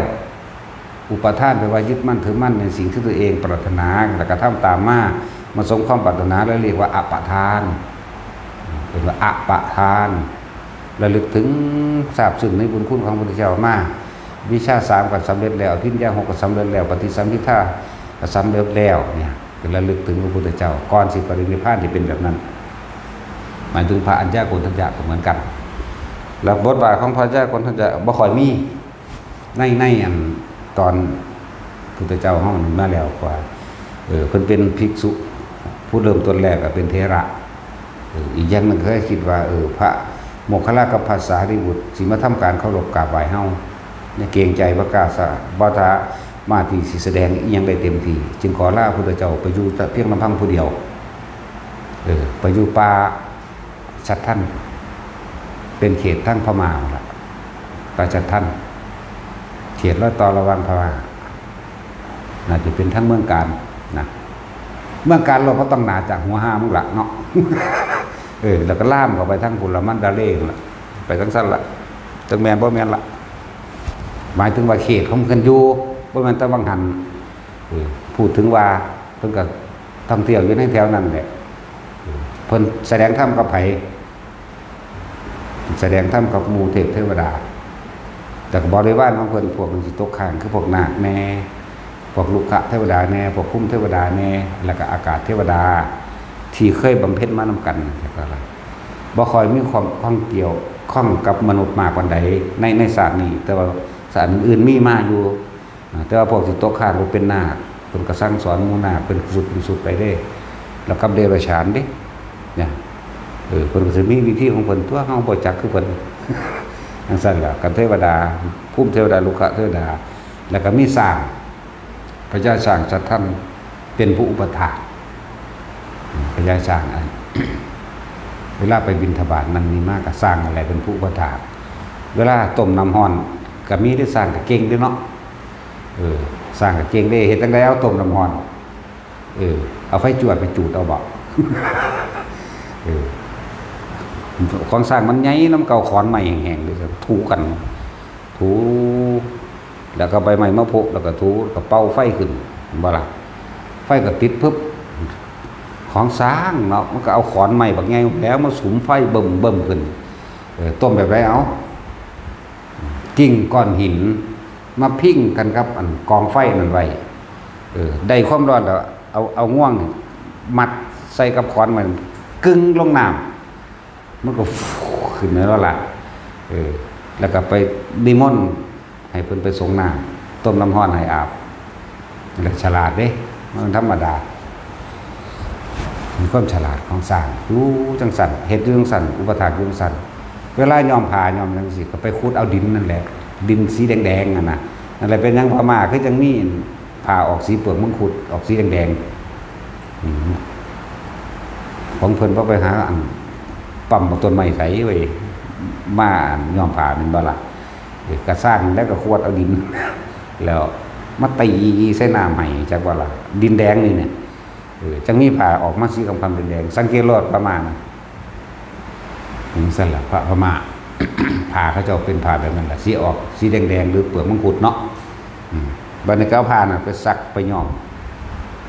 อุปาทานแปลว่ายึดมั่นถือมั่นในสิ่งที่ตัวเองปรารถนา และกระทำตามมา มาสมความปรารถนา แล้วเรียกว่าอัปปทาน เป็นว่าอัปปทาน ระลึกถึง ซาบซึ้งในบุญคุณของพระพุทธเจ้ามา วิชาสามก็สำเร็จแล้ว อภิญญาหกก็สำเร็จแล้ว ปฏิสัมภิทาก็สำเร็จแล้วเนี่ย เป็นระลึกถึงพระพุทธเจ้า ก่อนสิปรินิพพานที่เป็นแบบนั้น หมายถึงพระอัญญาโกณฑัญญะก็เหมือนกัน แล้วบทบาทของพระอัญญาโกณฑัญญะบ่ค่อยมี ใน ในอันตอนพุทธเจ้าเฮานี่มาแล้วว่า เออ เพิ่นเป็นภิกษุผู้เริ่มต้นแรกก็เป็นเถระ เออ อีกอย่างหนึ่งก็คิดว่า เออ พระโมคคัลลากับพระสารีบุตรสิมาทำการเคารพกราบไหว้เฮา เนี่ย เกรงใจบ่กล้าสะ บ่สามารถที่สิแสดงอิหยังได้เต็มที่ จึงขอลาพุทธเจ้าไปอยู่แต่เพียงลำพังผู้เดียว เออ ไปอยู่ป่า ชัดทัน เป็นเขตทางพม่าหั่นล่ะ ป่าชัดทัน เขตรอยต่อระหว่างพม่า น่าจะเป็นทางเมืองการนะ เมืองการเราก็ต้องหนาจากหัวห้ามึงละเนาะ เออ แล้วก็ล่ามเข้าไปทางพุนละมันดาเลหั่นล่ะ ไปทางสั้นละ จักแม่นบ่แม่นละ หมายถึงว่าเขตของเพิ่นอยู่ บ่แม่นแต่วังหัน เออ พูดถึงว่าเพิ่นก็ท่องเที่ยวอยู่ในแถวนั้นแหละ เออ เพิ่นแสดงธรรมกับไผ แสดงธรรมกับหมู่เทพเทวดา แต่ก็บริวารของเพิ่นพวกหนึ่งสิตกค้าง คือพวกนาคแน่ พวกรุกขเทวดาแน่ พวกภูมิเทวดาแน่ แล้วก็อากาศเทวดา ที่เคยบำเพ็ญมานำกัน แล้วก็อะไร บ่ค่อยมีความข้องเกี่ยวข้องกับมนุษย์มากปานใดใน ในชาตินี้ แต่ว่าชาติอื่นๆมีมาอยู่ อ่า แต่ว่าพวกที่ตกค้างบ่เป็นนาค เพิ่นก็สั่งสอนหมู่นาคเป็นสุดเป็นสุดไปเด้ แล้วกับเดรัจฉานเด้ เนี่ย เออ เพิ่นก็สิมีวิธีของเพิ่น ตัวเฮาบ่จักคือเพิ่น จังซั่นล่ะ กับเทวดา ภูมิเทวดา รุกขเทวดา แล้วก็มีช้าง พญาช้างสัตทันเป็นผู้อุปถาก พญาช้างอัน เวลาไปบิณฑบาตนั่นนี่มาก็ช้างอะไรเป็นผู้อุปถาก เวลาต้มน้ำร้อนก็มีได้ ช้างก็เก่งเด้เนาะ เออ ช้างก็เก่งเด้ เฮ็ดจั่งใดเอาต้มน้ำร้อน เออ เอาไฟจวดไปจูดเอาบ่ เออ ของช้างมันใหญ่นำ เก่าขอนไม้แห้งๆเลย ถูกัน ถู แล้วก็ใบไม้มาโพะ แล้วก็ถู แล้วก็เป่าไฟขึ้น เห็นบ่ล่ะ ไฟก็ติดปึ๊บ ของช้างเนาะ มันก็เอาขอนไม้บักใหญ่แล้วมาสุมไฟเบิ่มๆขึ้น เออ ต้มแบบใดเอา กิ่งก้อนหินมาพิงกันกับอันกองไฟนั่นไว้ เออ ได้ความร้อนแล้ว เอา เอาง่วงมัดใส่กับขอนมัน กึ่งลงน้ำ มันก็ขึ้นมาแล้วล่ะ เออ แล้วก็ไปนิมนต์ให้เพิ่นไปสรงน้ำ ต้มน้ำร้อนให้อาบ นั่นแหละ ฉลาดเด้ มันธรรมดา มีความฉลาดของช้าง อยู่จั่งซั่น เฮ็ดอยู่จั่งซั่น อุปถากอยู่จั่งซั่น เวลาย้อมผ้าย้อมหยังสิ ก็ไปขุดเอาดินนั่นแหละ ดินสีแดงๆนั่นน่ะ นั่นแหละ เป็นหยังพม่าคือจั่งมีผ้าออกสีเปลือกมังคุด ออกสีแดงๆ อืม ของเพิ่นบ่ไปหาอันปั๊มบักต้นไม้ไสเว้ย มาอันย้อมผ้าแม่นบ่ล่ะ เออ ก็ช้างแล้วก็ขวดเอาดิน แล้วมาตีใส่น้ำให้ จักว่าล่ะ ดินแดงนี่เนี่ย เออ จั่งมีผ้าออกมาสีคำๆแดงๆ สังเกตโลดพม่านะ จั่งซั่นล่ะ พระพม่า ผ้าเขาเจ้าเป็นผ้าแบบนั้นล่ะ สีออกสีแดงๆ หรือเปลือกมังคุดเนาะ อืม บัดนี้ก็เอาผ้าน่ะไปซักไปย้อม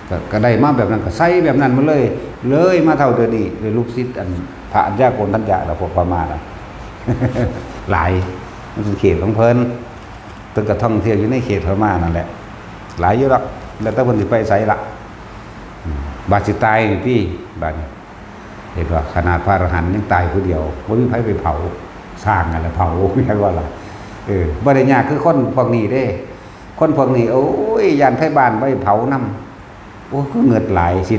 ก็ ก็ได้มาแบบนั้น ก็ใส่แบบนั้นมาเลย เลยมาเท่าเดี๋ยวนี้ เลยลูกศิษย์อันพระอัญญาโกณฑัญญะล่ะ พวกพม่าน่ะ หลาย มันเป็นเขตของเพิ่น เพิ่นก็ท่องเที่ยวอยู่ในเขตพม่านั่นแหละ หลายอยู่ดอก แล้วแต่เพิ่นสิไปไสละ อืม บาดสิตายนี่ติ บาดนี้ เห็นบ่ ขนาดพระอรหันต์ยังตายผู้เดียว บ่มีไผไปเผา สร้างนั่นแหละเผา แม่นบ่ล่ะ เออ บ่ได้ยากคือคนพวกนี้เด้ คนพวกนี้ โอ้ย ย้านไทบ้านบ่ให้เผานำ โอ้ คือเหงือดหลายสิ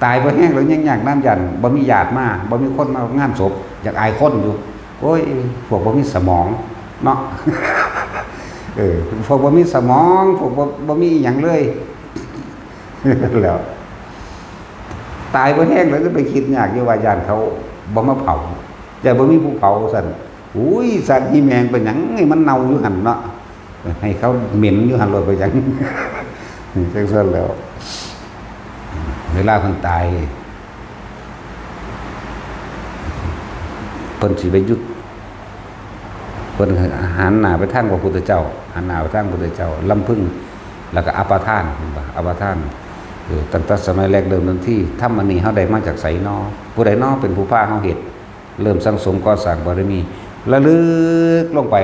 ตายบ่แฮงแล้วยังยากนำ ย้านบ่มีญาติมา บ่มีคนมางานศพ อยากอายคนอยู่ โอ้ย พวกบ่มีสมองเนาะ เออ พวกบ่มีสมอง พวกบ่ บ่มีอิหยังเลย แล้ว ตายบ่แฮงแล้วจะไปคิดยากอยู่ว่าย้านเขาบ่มาเผา ย้านบ่มีผู้เผาซั่น อุ้ย สัตว์อีแมงเป็นหยังให้มันเน่าอยู่หั่นเนาะ ให้เขาเหม็นอยู่หั่นโลดไปหยัง จั่งซั่นแล้ว เวลาเพิ่นตาย เพิ่นสิไปหยุด เพิ่นหันหน้าไปทางพระพุทธเจ้า หันหน้าไปทางพระพุทธเจ้า ลำพึง แล้วก็อุปทาน เห็นบ่ อุปทาน เออ ตั้งแต่สมัยแรกเริ่มนั้นที่ ธรรมอันนี้เฮาได้มาจากไสน้อ ผู้ใดน้อเป็นผู้พาเฮาเฮ็ด เริ่มสั่งสมก่อสร้างบารมี ระลึกลงไป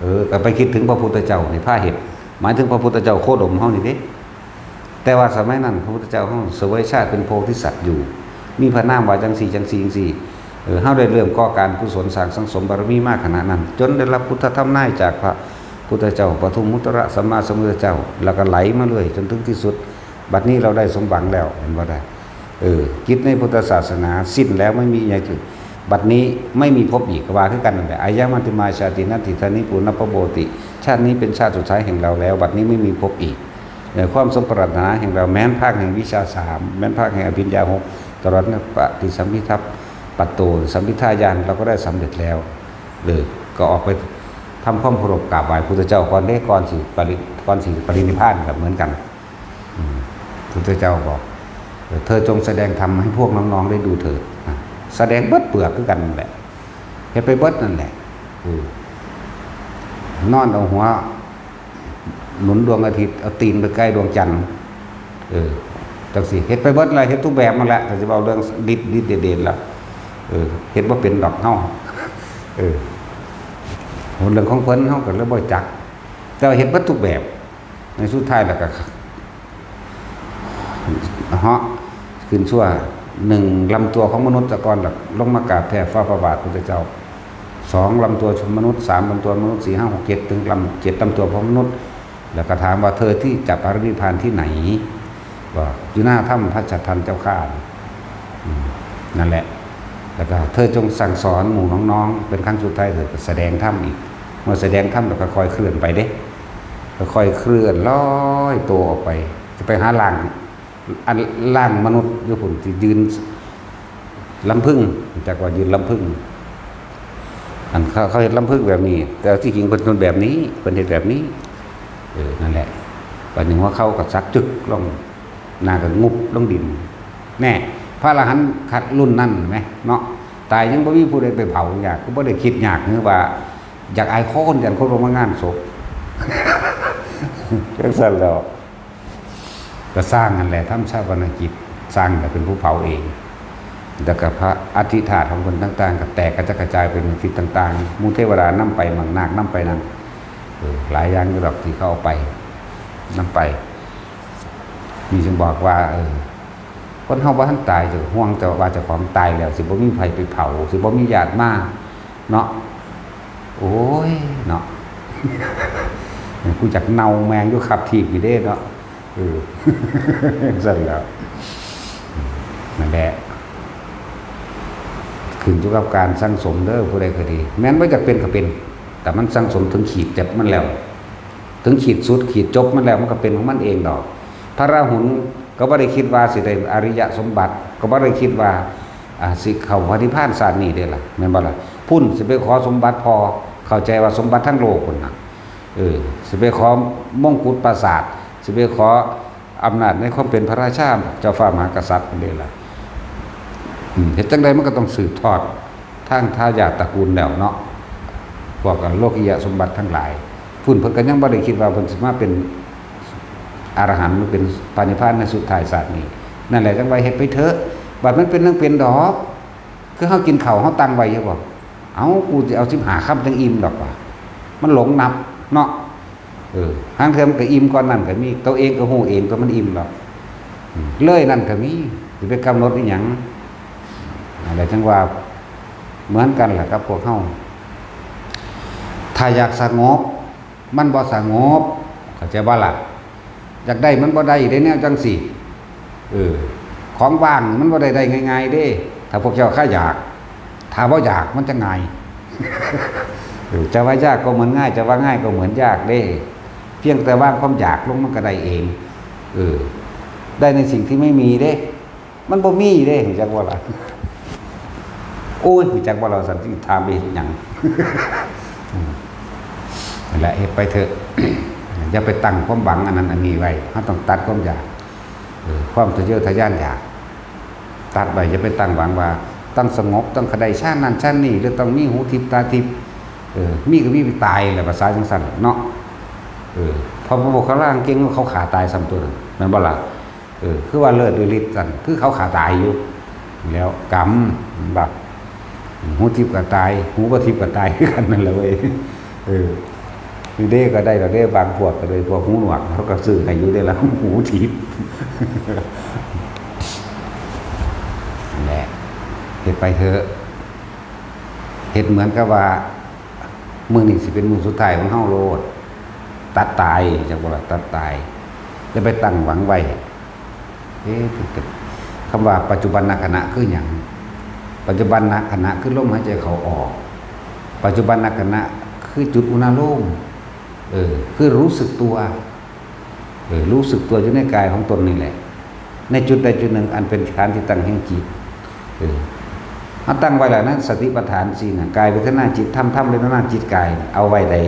เออ ก็ไปคิดถึงพระพุทธเจ้านี่พาเฮ็ด หมายถึงพระพุทธเจ้าโคดมเฮานี่เด้ แต่ว่าสมัยนั้นพระพุทธเจ้าเฮาเสวยชาติเป็นโพธิสัตว์อยู่ มีพระนามว่าจังซี่จังซี่จังซี่ เออ เฮาได้เริ่มก่อการกุศลสร้างสั่งสมบารมีมาขณะนั้น จนได้รับพุทธธรรมนายจากพระพุทธเจ้า ปทุมมุตตระสัมมาสัมพุทธเจ้า แล้วก็ไหลมาเรื่อยจนถึงที่สุด บัดนี้เราได้สมหวังแล้ว เห็นบ่ได้ เออ กิจในพุทธศาสนาสิ้นแล้ว ไม่มีอย่างอื่น บัดนี้ไม่มีพบอีก ก็ว่าคือกันนั่นแหละ อายะมัจจิมาชาติ นัตถิ ทานิ ปุนรรพบโวติ ชาตินี้เป็นชาติสุดท้ายแห่งเราแล้ว บัดนี้ไม่มีพบอีก เอ่อ ความสมปรารถนาแห่งเรา แม้นภาคแห่งวิชาสาม แม้นภาคแห่งอภิญญาหก ตลอดในปฏิสัมภิทัปปัตโต สัมภิทาญาณ เราก็ได้สำเร็จแล้ว เออ ก็ออกไปทำความเคารพกราบไหว้พุทธเจ้าก่อนเด้ ก่อนสิปริ ก่อนสิปรินิพพานก็เหมือนกัน อืม พุทธเจ้าบอก เออ เธอจงแสดงธรรมให้พวกน้องๆได้ดูเถิด อ่ะ แสดงเบิดเปลือกคือกันนั่นแหละ เฮ็ดไปเบิดนั่นแหละ เออ นอนเอาหัว หนุนดวงอาทิตย์ เอาตีนไปใกล้ดวงจันทร์ เออ จังซี่ เฮ็ดไปเบิดละ เฮ็ดทุกแบบนั่นแหละ แต่สิเว้าเรื่องฤทธิ์ ฤทธิ์เดชๆ แล้ว เออ เฮ็ดบ่เป็นดอกเฮา เออ เรื่องของเพิ่นเฮาก็เลยบ่จัก แต่ว่าเฮ็ดเบิดทุกแบบ ในสุดท้ายแล้วก็ เหาะขึ้นชั่ว หนึ่งลำตัวของมนุษย์ซะก่อน แล้วลงมากราบแทบฝ่าพระบาทพุทธเจ้า สองลำตัวมนุษย์ สามลำตัวมนุษย์ สี่ ห้า หก เจ็ด ถึงลำ เจ็ดลำตัวของมนุษย์ แล้วก็ถามว่า เธอที่จะปรินิพพานที่ไหน บอก อยู่หน้าถ้ำพระสัตทันเจ้าข้า อืม นั่นแหละ แล้วก็ เธอจงสั่งสอนหมู่น้องๆ เป็นครั้งสุดท้ายเถิด ก็แสดงธรรมอีก เมื่อแสดงธรรมแล้วก็ค่อยเคลื่อนไปเด้ ก็ค่อยเคลื่อนลอยตัวออกไป จะไปหาล่าง อันล่างมนุษย์อยู่พุ้นที่ยืนลำพึง จักว่ายืนลำพึง อันเขา เขาเฮ็ดลำพึงแบบนี้ แต่ที่จริงเพิ่น เพิ่นแบบนี้ เพิ่นเฮ็ดแบบนี้ เออ นั่นแหละ บัดนี้หัวเข่าก็สักจึกลง หน้าก็งุบลงดิน แน่ พระอรหันต์คัดรุ่นนั้นแหมเนาะ ตายยังบ่มีผู้ใดไปเผายาก ก็บ่ได้คิดยาก หรือว่าอยากอายคน ย้านคนบ่มางานศพ จั่งซั่นแล้ว ก็สร้างนั่นแหละ ทำฌาปนกิจ สร้างก็เป็นผู้เผาเอง แล้วก็พระอัฐิธาตุของเพิ่นต่างๆ ก็แตกกระจัดกระจายไปในทิศต่างๆ หมู่เทวดานำไป หมู่นาคนำไปนั่น เออ หลายอย่างอยู่ดอกที่เขาเอาไป นำไป นี่จึงบอกว่า เออ คนเฮาบ่ทันตาย จะห่วงแต่ว่าเจ้าของตายแล้ว สิบ่มีไผไปเผา สิบ่มีญาติมา เนาะ โอ้ย เนาะ ผู้จักเน่าแมงอยู่คับทีบอยู่เด้เนาะ เออ ซั่นแหล้ว นั่นแหละ ขึ้นอยู่กับการสั่งสมเด้อ ผู้ใดก็ดี แม้นบ่อยากเป็นก็เป็น แต่มันสั่งสมถึงขีดจำมันแล้ว ถึงขีดสุดขีดจบมันแล้ว มันก็เป็นของมันเองดอก พระราหุลก็บ่ได้คิดว่าสิได้อริยสมบัติ ก็บ่ได้คิดว่า อ่า สิเข้าพระนิพพานชาตินี้เด้ล่ะ แม่นบ่ล่ะ พุ้นสิไปขอสมบัติพ่อ เข้าใจว่าสมบัติทั้งโลกพุ้นน่ะ เออ สิไปขอมงกุฎปราสาท สิไปขออำนาจในความเป็นพระราชา เจ้าฟ้ามหากษัตริย์พุ้นเด้ล่ะ อืม เฮ็ดจั่งใดมันก็ต้องสืบทอดทางทายาทตระกูลแล้วเนาะ พวกโลกิยสมบัติทั้งหลาย พุ้นเพิ่นก็ยังบ่ได้คิดว่าเพิ่นสิมาเป็นอรหันต์ หรือเป็นพระนิพพานในสุดท้ายชาตินี้ นั่นแหละจั่งว่าเฮ็ดไปเถอะ บัดมันเป็นจั่งเป็นดอก คือเฮากินข้าวเฮาตั้งไว้อยู่บ่ เอา กูสิเอาสิบห้าคำจั่งอิ่มดอกว่า มันหลงนับเนาะ เออ ห่าลางเทื่อมันก็อิ่มก่อนนั้นก็มี ตัวเองก็ฮู้เองตัวมันอิ่มดอก อืม เลยนั่นก็มี สิไปกำหนดอีหยัง อะไรจั่งว่า เหมือนกันแหละกับพวกเฮา ถ้าอยากสงบ มันบ่สงบ เข้าใจบ่ล่ะ อยากได้มันบ่ได้เด้ แนวจั่งซี้ เออ ของว่างมันบ่ได้ได้ง่ายๆเด้ ถ้าพวกเจ้าข้าอยาก ถ้าบ่อยากมันจะง่าย เออ จะว่ายากก็เหมือนง่าย จะว่าง่ายก็เหมือนยากเด้ เพียงแต่วางความอยากลงมันก็ได้เอง เออ ได้ในสิ่งที่ไม่มีเด้ มันบ่มีเด้ รู้จักบ่ล่ะ โอ้ย รู้จักบ่ล่ะ สันติถามไปเฮ็ดหยัง อืม นั่นแหละ เฮ็ดไปเถอะ อย่าไปตั้งความหวังอันนั้นอันนี้ไว้ เราต้องตัดความอยาก เออ ความทะเยอทะยานอยาก ตัดไว้ อย่าไปตั้งหวังว่า ต้องสงบ ต้องได้ฌานนั่นฌานนี่ หรือต้องมีหูทิพย์ตาทิพย์ เออ มีก็มีไปตายแหละ ภาษาจั่งซั่นเนาะ เออ พอพระโมคคัลลานะเก่ง เขาฆ่าตายซ้ำตัวนั้น แม่นบ่ล่ะ เออ คือว่าเลิศด้วยฤทธิ์ซั่น คือเขาฆ่าตายอยู่ แล้วกรรม เห็นบ่ หูทิพย์ก็ตาย หูบ่ทิพย์ก็ตายคือกันนั่นแหละเว้ย เออ นี่เด้ก็ได้ดอกเด้ บางพวกก็เลย พวกหูหนวก เขาก็ซื้อให้อยู่เด้ล่ะ หูทิพย์ นั่นแหละ เฮ็ดไปเถอะ เฮ็ดเหมือนกับว่า มื้อนี้สิเป็นมื้อสุดท้ายของเฮาโลด ตัดตาย จั่งว่าตัดตาย อย่าไปตั้งหวังไว้ เอ๊ะ คำว่าปัจจุบันขณะคือหยัง ปัจจุบันขณะคือลมหายใจเข้าออก ปัจจุบันขณะคือจุดอุณาโลม เออ คือรู้สึกตัว เออ รู้สึกตัวอยู่ในกายของตนนี่แหละ ในจุดใดจุดหนึ่งอันเป็นฐานที่ตั้งแห่งจิต เออ เฮาตั้งไว้แล้วนะ สติปัฏฐานสี่น่ะ กายเวทนาจิตธรรม ธรรมเวทนาจิตกาย เอาไว้ได้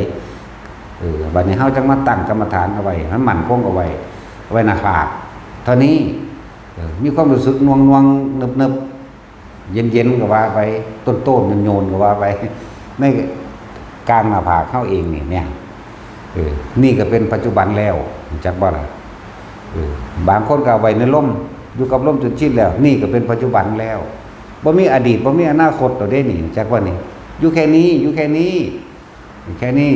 เออ บัดนี้เฮาจั่งมาตั้งกรรมฐานเอาไว้ ให้มั่นคงเอาไว้ เอาไว้หน้าผาก เท่านี้ เออ มีความรู้สึกหน่วงๆ นึบๆ เย็นๆ ก็ว่าไป โต้นๆ โยนๆ ก็ว่าไป ในกลางหน้าผากเฮาเองนี่ เนี่ย เออ นี่ก็เป็นปัจจุบันแล้ว รู้จักบ่ล่ะ เออ บางคนก็เอาไว้ในลม อยู่กับลมจนชินแล้ว นี่ก็เป็นปัจจุบันแล้ว บ่มีอดีต บ่มีอนาคตดอกเด้นี่ รู้จักบ่นี่ อยู่แค่นี้ อยู่แค่นี้ แค่นี้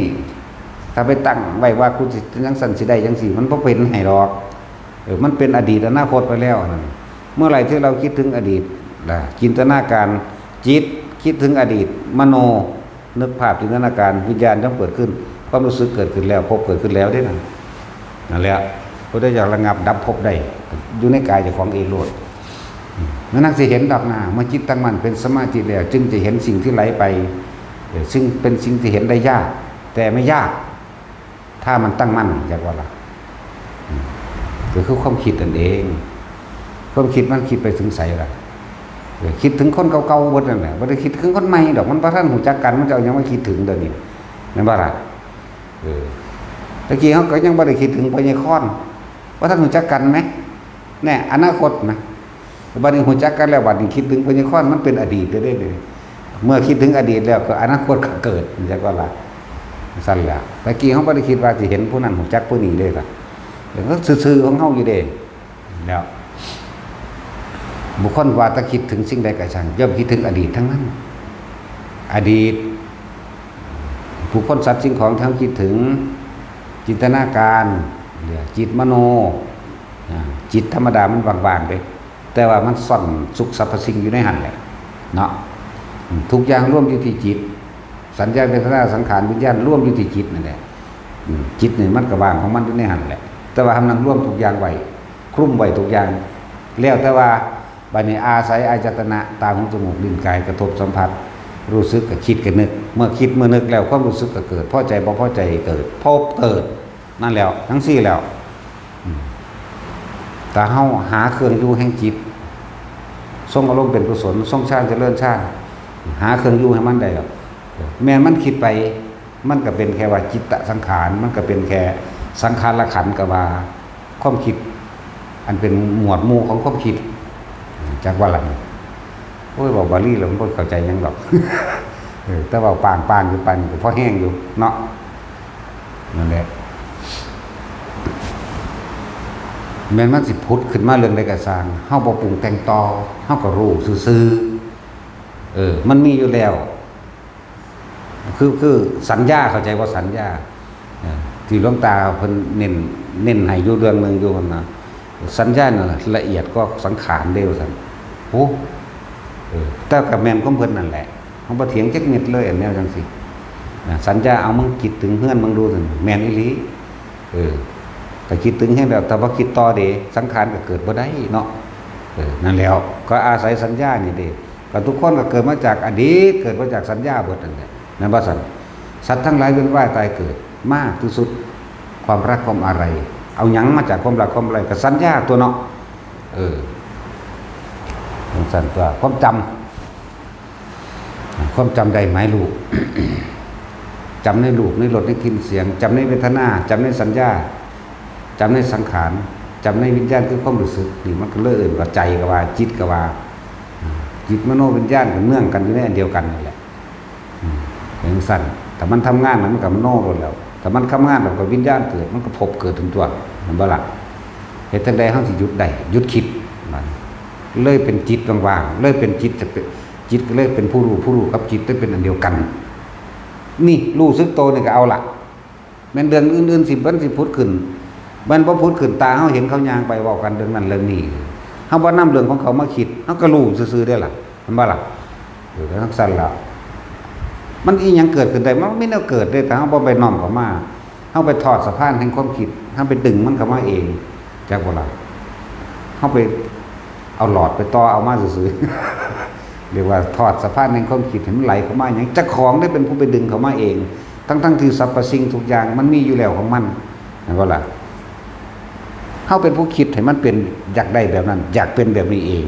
ถ้าไปตั้งไว้ว่ากูสิจั่งซั่นสิได้จั่งซี้ มันบ่เป็นให้ดอก เออ มันเป็นอดีตอนาคตไปแล้วนั่น เมื่อไหร่ที่เราคิดถึงอดีตล่ะ จินตนาการ จิตคิดถึงอดีต มโน นึกภาพจินตนาการ วิญญาณย่อมเกิดขึ้น ความรู้สึกเกิดขึ้นแล้ว ภพเกิดขึ้นแล้วเด้นั่น นั่นแหละ ผู้ใดอยากระงับดับภพได้ อยู่ในกายเจ้าของเองโลด นั่นนักสิเห็นดอกนา เมื่อจิตตั้งมั่นเป็นสมาธิแล้ว จึงจะเห็นสิ่งที่ไหลไป เออ ซึ่งเป็นสิ่งที่เห็นได้ยาก แต่ไม่ยาก ถ้ามันตั้งมั่น จักว่าล่ะ อืม ก็คือความคิดนั่นเอง ความคิดมันคิดไปถึงไสล่ะ เออ คิดถึงคนเก่าๆ เบิดนั่นแหละ บ่ได้คิดถึงคนใหม่ดอก มันบ่ทันรู้จักกัน มันจะเอาหยังมาคิดถึงเดี๋ยวนี้ แม่นบ่ล่ะ เออ ตะกี้เฮาก็ยังบ่ได้คิดถึงพ่อใหญ่คอน บ่ทันรู้จักกันแหม แน่ อนาคตนะ บัดนี้รู้จักกันแล้ว บัดนี้คิดถึงพ่อใหญ่คอน มันเป็นอดีตแล้วเด้ เมื่อคิดถึงอดีตแล้ว ก็อนาคตก็เกิด จักว่าล่ะ ซั่นแหละ ตะกี้เฮาบ่ได้คิดว่าสิเห็นผู้นั้น รู้จักผู้นี้เด้ล่ะ เออ ก็ซื่อๆ ของเฮาอยู่เด้ แล้ว บุคคลว่าแต่คิดถึงสิ่งใดก็ช่าง ย่อมคิดถึงอดีตทั้งนั้น อดีต บุคคล สัตว์ สิ่งของที่เฮาคิดถึง จินตนาการ เรียกจิตมโน อ่า จิตธรรมดามันว่างๆ เด้ แต่ว่ามันซ่อนสุขสรรพสิ่งอยู่ในหั่นแหละ เนาะ อืม ทุกอย่างรวมอยู่ที่จิต สัญญา เวทนา สังขาร วิญญาณ รวมอยู่ที่จิตนั่นแหละ อืม จิตนี่มันก็ว่างของมันอยู่ในหั่นแหละ แต่ว่าเฮานั่งรวมทุกอย่างไว้ คลุมไว้ทุกอย่าง แล้วแต่ว่า บัดนี้อาศัยอายตนะ ตา หู จมูก ลิ้น กาย กระทบสัมผัส รู้สึกก็คิดก็นึก เมื่อคิดเมื่อนึกแล้วความรู้สึกก็เกิด พอใจบ่พอใจเกิด ภพเกิด นั่นแล้ว ทั้งสี่แล้ว อืม ถ้าเฮาหาเครื่องอยู่แห่งจิต ทรงอารมณ์เป็นกุศล ทรงฌานเจริญฌาน หาเครื่องอยู่ให้มันได้แล้ว แม่นมันคิดไป มันก็เป็นแค่ว่าจิตตสังขาร มันก็เป็นแค่สังขารขันธ์ ก็ว่าความคิด อันเป็นหมวดหมู่ของความคิด จักว่าล่ะ โอ้ย เว้าบาลีแล้วมันบ่เข้าใจหยังดอก เออ แต่เว้าปางๆ อยู่ปานนี้ก็พอแฮงอยู่เนาะ นั่นแหละ แม่นมันสิผุดขึ้นมาเรื่องใดก็ซ่าง เฮาบ่ปรุงแต่งต่อ เฮาก็รู้ซื่อๆ เออ มันมีอยู่แล้ว คือคือสัญญา เข้าใจว่าสัญญา เออ ที่หลวงตาเพิ่นเน้น เน้นให้อยู่เรื่องหนึ่งอยู่หั่นนะ สัญญาน่ะละเอียดกว่าสังขารเด้อว่าซั่น โอ้ เออ แต่ก็แม่นของเพิ่นนั่นแหละ เฮาบ่เถียงจักเม็ดเลย อันแนวจังซี่นะ สัญญา เอามึงคิดถึงเฮือนมึงดูซั่น แม่นอีหลี เออ ก็คิดถึงเฮือนแล้ว แต่บ่คิดต่อเด้ สังขารก็เกิดบ่ได้เนาะ เออ นั่นแหล้ว ก็อาศัยสัญญานี่เด้ ก็ทุกคนก็เกิดมาจากอดีต เกิดมาจากสัญญาเบิดนั่นแหละ แม่นบ่ซั่น สัตว์ทั้งหลายเวียนว่ายตายเกิด มากที่สุด ความรักความอาลัย เอาหยังมาจากความรักความอาลัย ก็สัญญาตั๊วเนาะ เออ จังซั่นตั๊ว ความจำ ความจำได้หมายรู้ จำในรูป ในรส ในกลิ่นเสียง จำในเวทนา จำในสัญญา จำในสังขาร จำในวิญญาณ คือความรู้สึก นี่มันก็เลยเอิ้นว่าใจก็ว่า จิตก็ว่า จิตมโนวิญญาณก็เนื่องกันอยู่ในอันเดียวกันนั่นแหละ อืม เป็นจั่งซั้น ถ้ามันทำงานน่ะ มันก็มโนโลดแหล้ว ถ้ามันทำงานแล้วก็วิญญาณเกิด มันก็ภพเกิดตั๊ว แม่นบ่ล่ะ เฮ็ดจั่งใดเฮาสิหยุดได้ หยุดคิด มันเลยเป็นจิตว่างๆ เลยเป็นจิต จะเป็น จิตก็เลยเป็นผู้รู้ ผู้รู้กับจิตได้เป็นอันเดียวกัน นี่รู้สึกโตนี่ก็เอาละ แม่นเรื่องอื่นๆ สิ มันสิผุดขึ้น มันบ่ผุดขึ้น ตาเฮาเห็นเขาย่างไปเว้ากันเรื่องนั้นเรื่องนี้ เฮาบ่นำเรื่องของเขามาคิด เฮาก็รู้ซื่อๆ เด้ล่ะ แม่นบ่ล่ะ เออ จั่งซั้นล่ะ มันอีหยังเกิดขึ้นได้ มันมีแนวเกิดเด้ ถ้าเฮาบ่ไปน้อมเข้ามา เฮาไปทอดสะพานแห่งความคิด เฮาไปดึงมันเข้ามาเอง จักบ่ล่ะ เฮาไปเอาหลอดไปต่อเอามาซื่อๆ เรียกว่าทอดสะพานแห่งความคิดให้มันไหลเข้ามาหยัง เจ้าของได้เป็นผู้ไปดึงเข้ามาเอง ทั้งๆ ที่สรรพสิ่งทุกอย่างมันมีอยู่แล้วของมัน แม่นบ่ล่ะ เฮาเป็นผู้คิดให้มันเป็น อยากได้แบบนั้น อยากเป็นแบบนี้เอง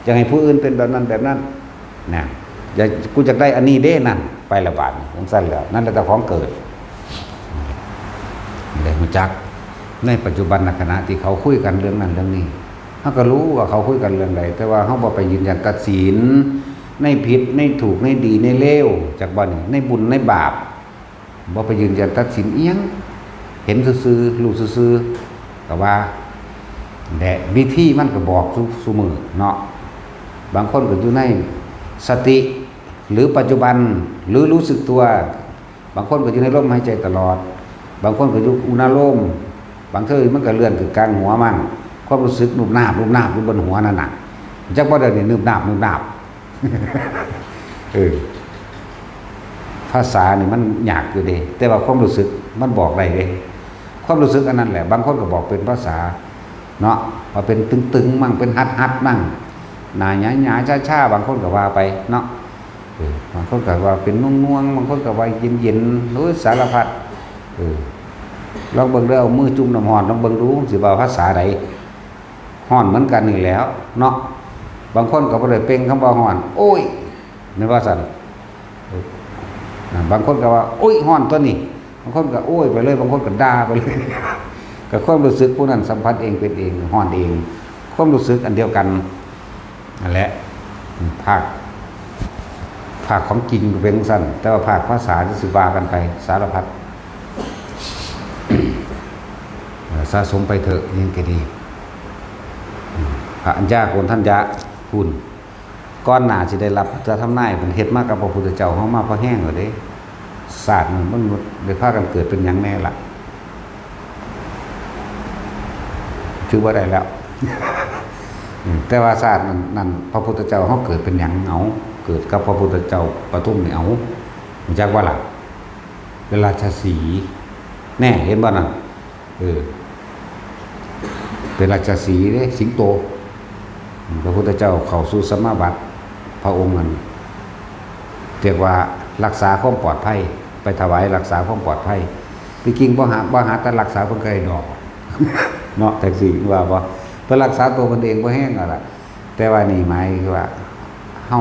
อยากให้ผู้อื่นเป็นแบบนั้นแบบนั้น นะ อยาก กูอยากได้อันนี้เด้นั่น ไปละบาดนี้ จั่งซั้นแหล้ว นั่นแหละเจ้าของเกิด ได้รู้จัก ในปัจจุบันขณะที่เขาคุยกันเรื่องนั้นเรื่องนี้ เฮาก็รู้ว่าเขาคุยกันเรื่องใด แต่ว่าเฮาบ่ไปยืนยันตัดสิน ในผิด ในถูก ในดี ในเลว จักบ่นี่ ในบุญ ในบาป บ่ไปยืนยันตัดสินอิหยัง เห็นซื่อๆ รู้ซื่อๆ ก็ว่า และวิธีมันก็บอกซุ ซุมื้อเนาะ บางคนก็อยู่ในสติ หรือปัจจุบัน หรือรู้สึกตัว บางคนก็อยู่ในลมหายใจตลอด บางคนก็อยู่อุณาโลม บางเทื่อมันก็เลื่อนขึ้นกลางหัวมั่ง ความรู้สึกนุบนาบ นุบนาบอยู่บนหัวนั่นน่ะ จักบ่ได้นี่ นุบนาบ นุบนาบ เออ ภาษานี่มันยากอยู่เด้ แต่ว่าความรู้สึกมันบอกได้เด้ ความรู้สึกอันนั้นแหละ บางคนก็บอกเป็นภาษาเนาะ ว่าเป็นตึงๆ มั่ง เป็นฮัดๆ มั่ง หน้าหยาๆ ชาๆ บางคนก็ว่าไปเนาะ เออ บางคนก็ว่าเป็นง่วงๆ บางคนก็ว่าเย็นๆ โอ้ย สารพัด เออ ลองเบิ่งเด้อ เอามือจุ่มน้ำร้อน ลองเบิ่งดู สิว่าภาษาใด ร้อนเหมือนกันนี่แหล้วเนาะ บางคนก็บ่ได้เปล่งคำว่าร้อน โอ้ย แม่นว่าซั่น เออ นะ บางคนก็ว่า โอ้ย ร้อนตั๊วนี้ บางคนก็โอ้ยไปเลย บางคนก็ด่าไปเลย ก็ความรู้สึกผู้นั้นสัมผัสเองเป็นเอง ร้อนเอง ความรู้สึกอันเดียวกันนั่นแหละ ภาค ภาคของจริงเป็นจั่งซั้น แต่ว่าภาคภาษาจะสิว่ากันไปสารพัด เอ่อ สะสมไปเถอะ ยังก็ดี พระอัญญาโกณฑัญญะ คุณ ก่อนหน้าสิได้รับพระทำนาย เพิ่นเฮ็ดมากับพระพุทธเจ้าเฮามาพอแฮงแล้วเด้ ชาตินั้นมันได้พากันเกิดเป็นหยังแน่ล่ะ ถือว่าได้แล้ว อืม แต่ว่าชาตินั้น นั้นพระพุทธเจ้าเฮาเกิดเป็นหยัง เอา เกิดกับพระพุทธเจ้าปทุมนี่ เอา รู้จักบ่ล่ะ เป็นราชสีห์ แน่ เห็นบ่นั่น เออ เป็นราชสีห์เด้ สิงโต พระพุทธเจ้าเข้าสู่สมาบัติ พระองค์นั้น เรียกว่ารักษาความปลอดภัย ไปถวายรักษาความปลอดภัย ที่จริงบ่หา บ่หาแต่รักษาเพิ่นก็ได้ดอก เนาะ จั่งซี้ว่าบ่ เพิ่นรักษาตัวเพิ่นเองบ่แฮงนั่นล่ะ แต่ว่านี่หมายคือว่า เฮา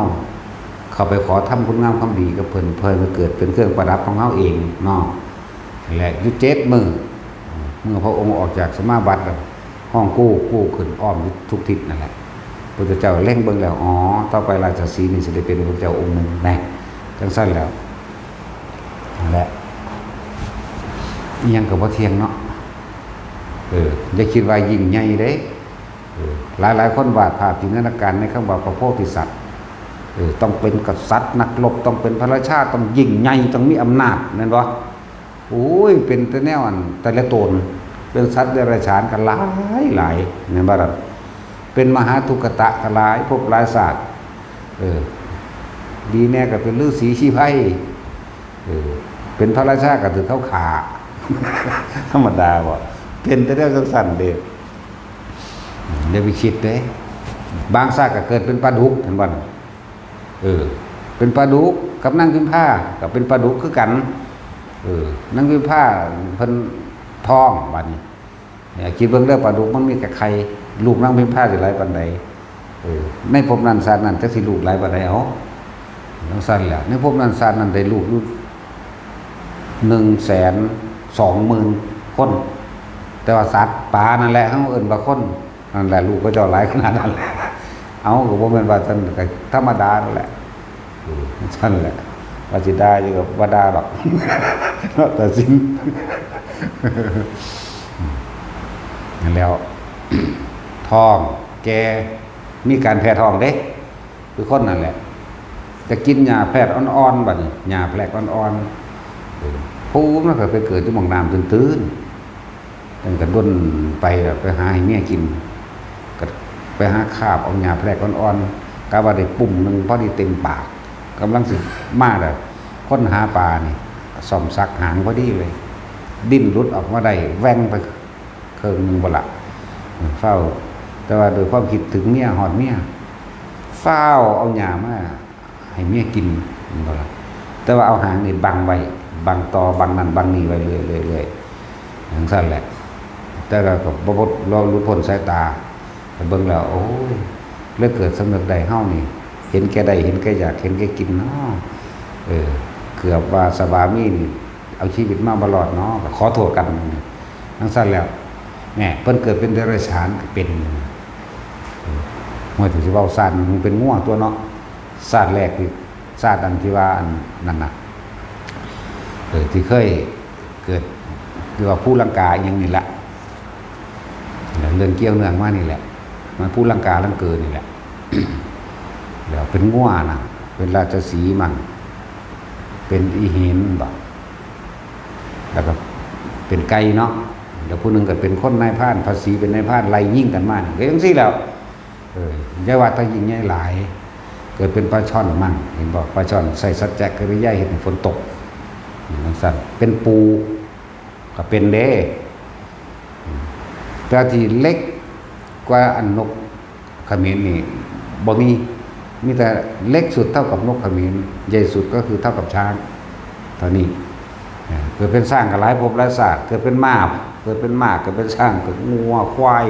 เข้าไปขอทำคุณงามความดีกับเพิ่น เพิ่นก็เกิดเป็นเครื่องประดับของเฮาเองเนาะ และอยู่เจ็ดมื้อ เมื่อพระองค์ออกจากสมาบัติแล้ว ฮ้องกู้กู้ขึ้นอ้อมอยู่ทุกทิศนั่นแหละ พุทธเจ้าเล็งเบิ่งแล้ว อ๋อ ต่อไปราชสีห์นี่สิได้เป็นพระพุทธเจ้าองค์หนึ่งนะ จั่งซั้นแล้ว นั่นแหละ อิหยังก็บ่เที่ยงเนาะ เออ อย่าคิดว่ายิ่งใหญ่เด้ เออ หลายๆ คนวาดภาพจินตนาการในคำว่าพระโพธิสัตว์ เออ ต้องเป็นกษัตริย์นักรบ ต้องเป็นพระราชา ต้องยิ่งใหญ่ ต้องมีอำนาจ แม่นบ่? โอ้ย เป็นแต่แนวอันแต่ละตน เป็นสัตว์เดรัจฉานกันหลายหลาย แม่นบ่ล่ะ? เป็นมหาทุกขตะกันหลายภพหลายชาติ เออ ดีแน่ก็เป็นฤๅษีชีไพร เออ เป็นพระราชาก็ถือเขาขา ธรรมดาบ่ เป็นแต่แนวจังซั่นเด้ อย่าไปคิดเด้ บางชาติก็เกิดเป็นปลาดุก เห็นบ่น่ะ? เออ เป็นปลาดุกกับนางพิมพาก็เป็นปลาดุกคือกัน เออ นางพิมพาเพิ่นท้องบัดนี้ เนี่ย คิดเบิ่งเด้อ ปลาดุกมันมีแต่ไข่ ลูกนางพิมพาสิหลายปานใด เออ ในภพนั้นชาตินั้นจักสิลูกหลายปานใด เอ้า จังซั่นแหละ ในภพนั้นชาตินั้นได้ลูกอยู่ หนึ่งแสนสองหมื่น คน แต่ว่าสัตว์ป่านั่นแหละ เฮาเอิ้นว่าคน นั่นแหละ ลูกเขาเจ้าหลายขนาดนั้นแหละ เอ้า ก็บ่แม่นว่าซั่น ก็ธรรมดานั่นแหละ เออ ซั่นแหละ ว่าสิด่าอยู่ก็บ่ด่าดอก เนาะ ตัดสิน นั่นแหล้ว ท้อง แก่ มีการแพ้ท้องเด้ คือคนนั่นแหละ จะกินหญ้าแพรกอ่อนๆ บัดนี้ หญ้าแพรกอ่อนๆ เออ ผู้มันก็ไปเกิดอยู่หม่องน้ำตื้นๆ ตั้งแต่ด้นไปแล้วไปหาให้เมียกิน ก็ไปหาคาบเอาหญ้าแพรกอ่อนๆ กะว่าได้ปุ้มหนึ่งพอดีเต็มปาก กำลังสิมาแล้ว คนหาปลานี่ ซ่อมสักหางพอดีเลย ดิ้นหลุดออกมาได้ แว่งไปเคิ่งหนึ่งบ่ละ ฟ้าว แต่ว่าด้วยความคิดถึงเมีย ฮอดเมีย ฟ้าวเอาหญ้ามาให้เมียกิน แม่นบ่ล่ะ แต่ว่าเอาหางนี่บังไว้ บังตอ บังนั่นบังนี่ไว้เรื่อยๆๆ จังซั่นแหละ แต่ว่าก็บ่ บ่ บ่หลุดพ้นสายตา ไปเบิ่งแล้ว โอ้ย เลยเกิดสำนึกได้ เฮานี่ เห็นแก่ได้ เห็นแก่อยาก เห็นแก่กินเนาะ เออ เกือบว่าสวามีนี่ เอาชีวิตมาบ่รอดเนาะ ก็ขอโทษกัน จังซั่นแล้ว แหม เพิ่นเกิดเป็นเดรัจฉานก็เป็น เออ ห้วย ที่สิเว้าชาติมันเป็นงัวตัวเนาะ ชาติแรกที่ ชาติอันที่ว่าอันนั่นน่ะ เออ ที่เคยเกิด ที่ว่าภูลังกาอิหยังนี่แหละ เรื่องเกี่ยวเนื่องมานี่แหละ มันภูลังกาลังเกิดนี่แหละ แล้วเป็นงัวน่ะ เป็นราชสีห์มั่ง เป็นอีเห็นบ่ แล้วก็เป็นไก่เนาะ แล้วผู้หนึ่งก็เป็นคนนายพราน ภาษีเป็นนายพราน ไล่ยิงกันมานี่ ก็จังซี่แหล้ว เออ อย่าว่าแต่ยิ่งใหญ่หลาย เกิดเป็นปลาช่อนมั่ง เห็นบ่ ปลาช่อนใส่สัจจะกิริยาเฮ็ดให้ฝนตก จังซั่น เป็นปู ก็เป็นเด้ แต่ที่เล็กกว่าอันนกเขมรนี่บ่มี มีแต่เล็กสุดเท่ากับนกเขมร ใหญ่สุดก็คือเท่ากับช้าง เท่านี้ เออ เกิดเป็นช้างก็หลายภพหลายชาติ เกิดเป็นม้า เกิดเป็นม้า เกิดเป็นช้าง เกิดงัว ควาย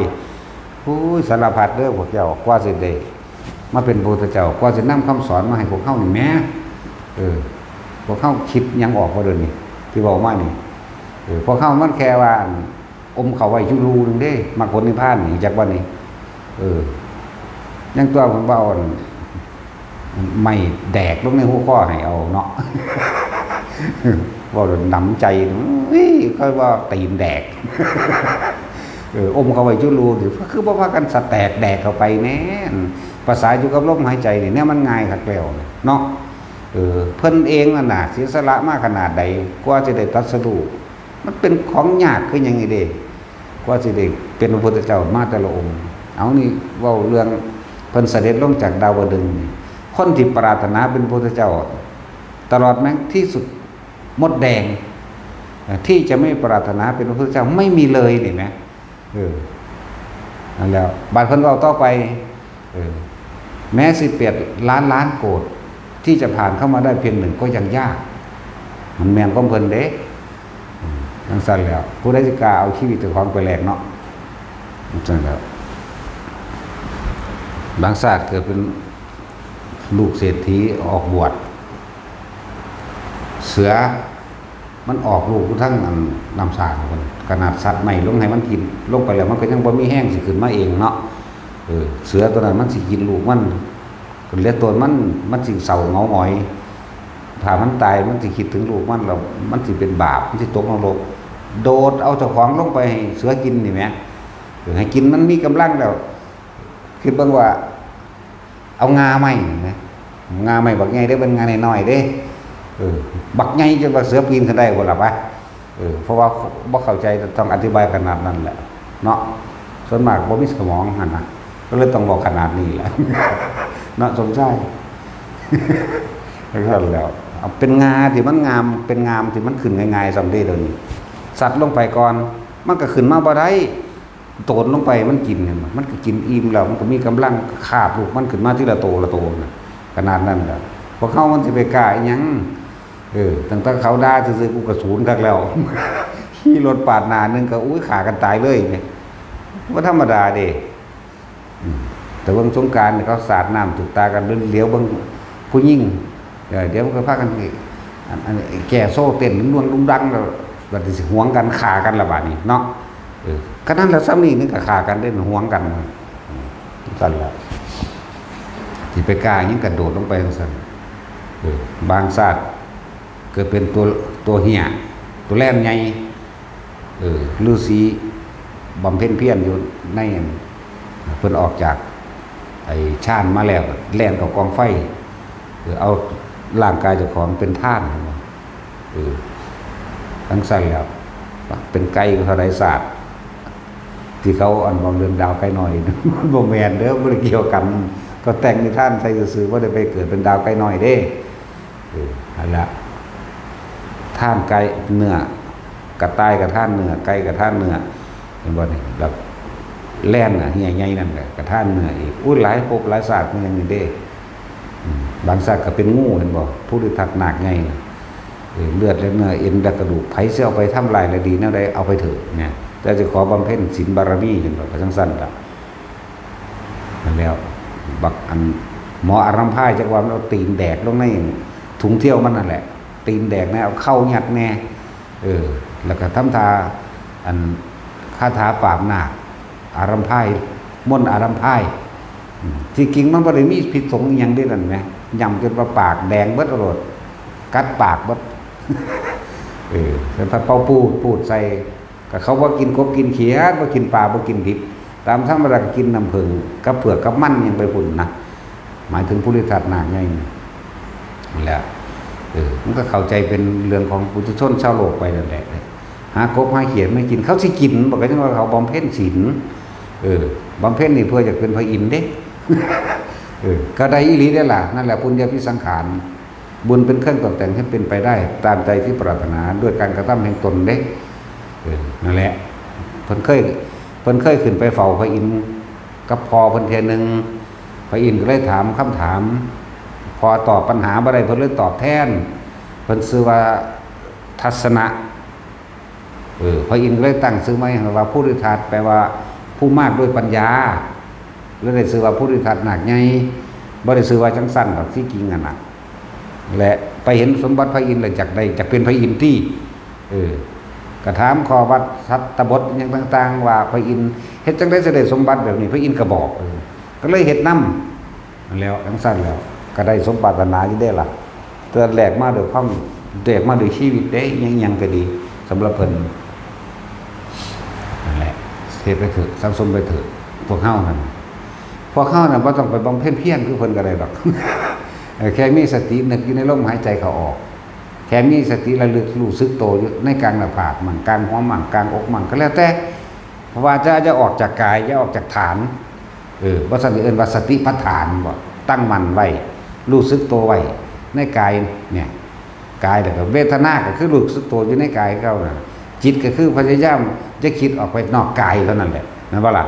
โอ้ย สารพัดเด้อพวกเจ้า กว่าสิได้มาเป็นพระพุทธเจ้า กว่าสินำคำสอนมาให้พวกเฮานี่แหม เออ พวกเฮาคิดหยังออกบ่เดี๋ยวนี้ ที่เว้ามานี่ เออ พวกเฮามันแค่ว่า อมเข้าไว้อยู่รูหนึ่งเด้ มรรคผลนิพพานนี่ จักว่านี่ เออ ยังตัวเพิ่นเว้าอัน ไม้แดกลงในหัวข้อให้เอาเนาะ เว้าแล้วหนำใจ เฮ้ย เขาว่าตีนแดก เออ อมเข้าไว้อยู่รูนี่ คือบ่พากันสะแตกแดกเข้าไปแน่ ภาษาอยู่กับลมหายใจนี่ แนวมันง่ายคักแล้วเนาะ เออ เพิ่นเองนั่นน่ะ เสียสละมาขนาดใด กว่าสิได้ตรัสรู้ มันเป็นของยากคือหยังนี่เด้ กว่าสิได้เป็นพระพุทธเจ้ามาแต่ละองค์ เอานี่เว้าเรื่องเพิ่นเสด็จลงจากดาวดึงส์นี่ คนที่ปรารถนาเป็นพระพุทธเจ้า ตลอดแม้ที่สุดมดแดง ที่จะไม่ปรารถนาเป็นพระพุทธเจ้าไม่มีเลยนี่แหม เออ นั่นแหล้ว บาดเพิ่นเว้าต่อไป เออ แม้สิบแปดล้านล้านโกด ที่จะผ่านเข้ามาได้เพียงหนึ่งก็ยังยาก มันแม่นของเพิ่นเด้ อืม จังซั่นแหล้ว ผู้ใดสิกล้าเอาชีวิตเจ้าของไปแลกเนาะ จังซั่นแหล้ว บางชาติเกิดเป็นลูกเศรษฐีออกบวช เสือ มันออกลูกอยู่ทั้งอันน้ำสางพุ่น ขนาดสัตว์ไม้ลงให้มันกิน ลงไปแล้วมันก็ยังบ่มีแฮงสิขึ้นมาเองเนาะ เออ เสือตัวนั้นมันสิกินลูกมัน ก็เหลือตัวมัน มันสิเศร้าเหงาหงอย ถ้ามันตายมันสิคิดถึงลูกมันแล้วมันสิเป็นบาป มันสิตกนรก โดดเอาเจ้าของลงไปให้เสือกินนี่แหม เออ ให้กินมันมีกำลังแล้ว คิดเบิ่งว่า เอางาไม้นี่นะ งาไม้บักใหญ่เด้ เป็นงาน้อยๆเด้ เออ บักใหญ่จนว่าเสือปีนขึ้นได้บ่ล่ะวะ เออ เพราะว่าบ่เข้าใจ ต้องอธิบายขนาดนั้นแหละเนาะ ส่วนมากบ่มีสมองหั่นนะ ก็เลยต้องบอกขนาดนี้แหละ เนาะ สมชาย แล้วเอาเป็นงาที่มันงาม เป็นงามที่มันขึ้นง่ายๆส่ำเด้เดี๋ยวนี้ สัตว์ลงไปก่อน มันก็ขึ้นมาบ่ได้ โตนลงไปมันกิน เห็นบ่ มันก็กินอิ่มแล้ว มันก็มีกำลังคาบลูกมันขึ้นมาทีละโตละโตนะ ขนาดนั้นแหละ พวกเขามันสิไปกล้าอิหยัง เออ ตั้งแต่เขาด่าซื่อๆ กูก็สูนคักแล้ว ขี่รถปาดหน้าหนึ่งก็ อุ้ย ฆ่ากันตายเลยเนี่ย บ่ธรรมดาเด้ อืม แต่เบิ่งสงกรานต์เนี่ย เขาสาดน้ำถูกตากัน เหลียวเบิ่งผู้หญิง เออ เดี๋ยวมันก็พากัน อัน อัน แก่โซ่เต้นดวงดุงดังแล้ว บัดนี้สิหวงกัน ฆ่ากันละบาดนี้เนาะ เออ ขนาดนั้นละ ส่ำนี้นึงก็ฆ่ากันเด้ หวงกัน อืม ซั่นละ สิไปกล้าหยังกระโดดลงไปจั่งซั่น เออ บางชาติเกิดเป็นตัว ตัวเหี้ย ตัวแล่นใหญ่ เออ ฤๅษีบำเพ็ญเพียรอยู่ในอัน เพิ่นออกจากไอ้ฌานมาแล้ว แล่นเข้ากองไฟ เออ เอาร่างกายเจ้าของเป็นทาน เออ จั่งซั่นแล้ว เป็นไก่ก็เท่าใดชาติ ที่เขาอันบอกเรื่องดาวไก่น้อย มันบ่แม่นเด้อ บ่ได้เกี่ยวกัน ก็แต่งนิทานใส่ซื่อๆ บ่ได้ไปเกิดเป็นดาวไก่น้อยเด้ เออ นั่นละ ทานไก่เนื้อ กระต่ายก็ทานเนื้อ ไก่ก็ทานเนื้อ เห็นบ่นี่ แบบแล่นน่ะ เฮียใหญ่นั่นก็ ก็ทานเนื้ออีก อุ้ย หลายภพหลายชาติมันอย่างนี้เด้ อืม บางชาติก็เป็นงู เห็นบ่ ผู้ที่ทัดนาคใหญ่น่ะ เออ เลือดและเนื้อ เอ็นและกระดูก ไผสิเอาไปทำลายและดีแนวใด เอาไปเถอะนะ แต่จะขอบำเพ็ญศีลบารมี เห็นบ่ ก็จั่งซั่นล่ะ นั่นแล้ว บักอัน หมออารัมพาย จักว่ามันเอาตีนแดกลงในถุงเที่ยวมันนั่นแหละ ตีนแดกแน่ เอาเข้ายัดแน่ เออ แล้วก็ทำท่า อัน คาถาปราบนาค อารัมพาย มนต์อารัมพาย อืม ที่จริงมันบ่ได้มีพิษสงฆ์อิหยังเด้นั่นแหม ย่ำจนว่าปากแดงเบิดโลด กัดปากเบิด เออ แล้วพัดเป่าปูด ปูดใส่ ก็เขาบ่กินกบกินเขียด บ่กินปลา บ่กินดิบ ตามธรรมดาก็กินน้ำผึ้งกับเผือกกับมัน ยังไปพุ้นนะ หมายถึงผู้ที่ทัดนาคใหญ่นี่ นั่นแหละ เออ มันก็เข้าใจเป็นเรื่องของปุถุชนชาวโลกไปนั่นแหละ หากบหาเขียดมากิน เขาสิกิน บ่ ก็จั่งว่าเขาบำเพ็ญศีล เออ บำเพ็ญนี่เพื่ออยากเป็นพระอินทร์เด้ เออ ก็ได้อีหลีเด้ล่ะ นั่นแหละ ปุญญาภิสังขาร บุญเป็นเครื่องตกแต่งให้เป็นไปได้ตามใจที่ปรารถนา ด้วยการกระทำแห่งตนเด้ เออ นั่นแหละ เพิ่นเคย เพิ่นเคยขึ้นไปเฝ้าพระอินทร์กับพ่อเพิ่นเทื่อหนึ่ง พระอินทร์ก็เลยถามคำถาม พ่อตอบปัญหาบ่ได้ เพิ่นเลยตอบแทน เพิ่นชื่อว่าทัสสนะ เออ พระอินทร์ก็เลยตั้งชื่อมาให้ว่าภูริทัต แปลว่าผู้มากด้วยปัญญา แล้วได้ชื่อว่าภูริทัตนาคใหญ่ บ่ได้ชื่อว่าจั่งซั่นดอก ที่จริงอะนะ และไปเห็นสมบัติพระอินทร์แล้วอยากได้ อยากเป็นพระอินทร์ติ เออ ก็ถามข้อวัดสัตตบทอิหยังต่างๆ ว่าพระอินทร์เฮ็ดจั่งใด๋สิได้สมบัติแบบนี้ พระอินทร์ก็บอก เออ ก็เลยเฮ็ดนำ นั่นแหล้ว จั่งซั่นแหล้ว ก็ได้สมปรารถนาอยู่เด้ล่ะ แต่แลกมาด้วยความ แลกมาด้วยชีวิตเด้ อิหยังๆ ก็ดี สำหรับเพิ่น นั่นแหละ เฮ็ดไปเถอะ สั่งสมไปเถอะ พวกเฮานั่น พวกเฮานั่นบ่ต้องไปบำเพ็ญเพียรคือเพิ่นก็ได้ดอก เออ แค่มีสตินึกอยู่ในลมหายใจเข้าออก แค่มีสติระลึกรู้สึกโตอยู่ในกลางหน้าผากมั่ง กลางหัวมั่ง กลางอกมั่ง ก็แล้วแต่ เพราะว่าจะ จะออกจากกาย จะออกจากฐาน เออ บ่ซั้นสิเอิ้นว่าสติปัฏฐานบ่ ตั้งมั่นไว้ รู้สึกโตไว้ในกายเนี่ย กายแล้วก็เวทนาก็คือรู้สึกโตอยู่ในกายคือเก่านั่น จิตก็คือพยายามจะคิดออกไปนอกกายเท่านั้นแหละ แม่นบ่ล่ะ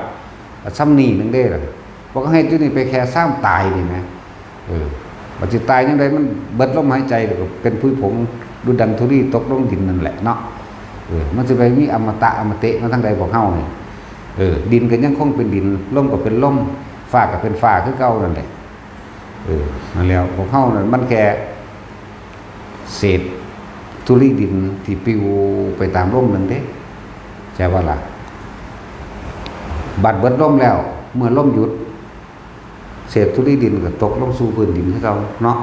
ส่ำนี้หนึ่งเด้ล่ะ พวกเขาเฮ็ดอยู่นี่ไปแค่ซามตายนี่นะ เออ บัดสิตายจั่งใด๋ มันเบิดลมหายใจแล้วก็เป็นผุยผงดุจดังธุลีตกลงดินนั่นแหละเนาะ เออ มันสิไปมีอมตะอมเตะมาทางใด๋พวกเฮานี่ เออ ดินก็ยังคงเป็นดิน ลมก็เป็นลม ฟ้าก็เป็นฟ้าคือเก่านั่นแหละ เออ นั่นแหล้ว พวกเฮานั่นมันแค่เศษธุลีดินที่ปลิวไปตามลมนั่นเด้ ใช่บ่ล่ะ บัดเบิดลมแล้ว เมื่อลมหยุด เศษธุลีดินก็ตกลงสู่พื้นดินคือเก่าเนาะ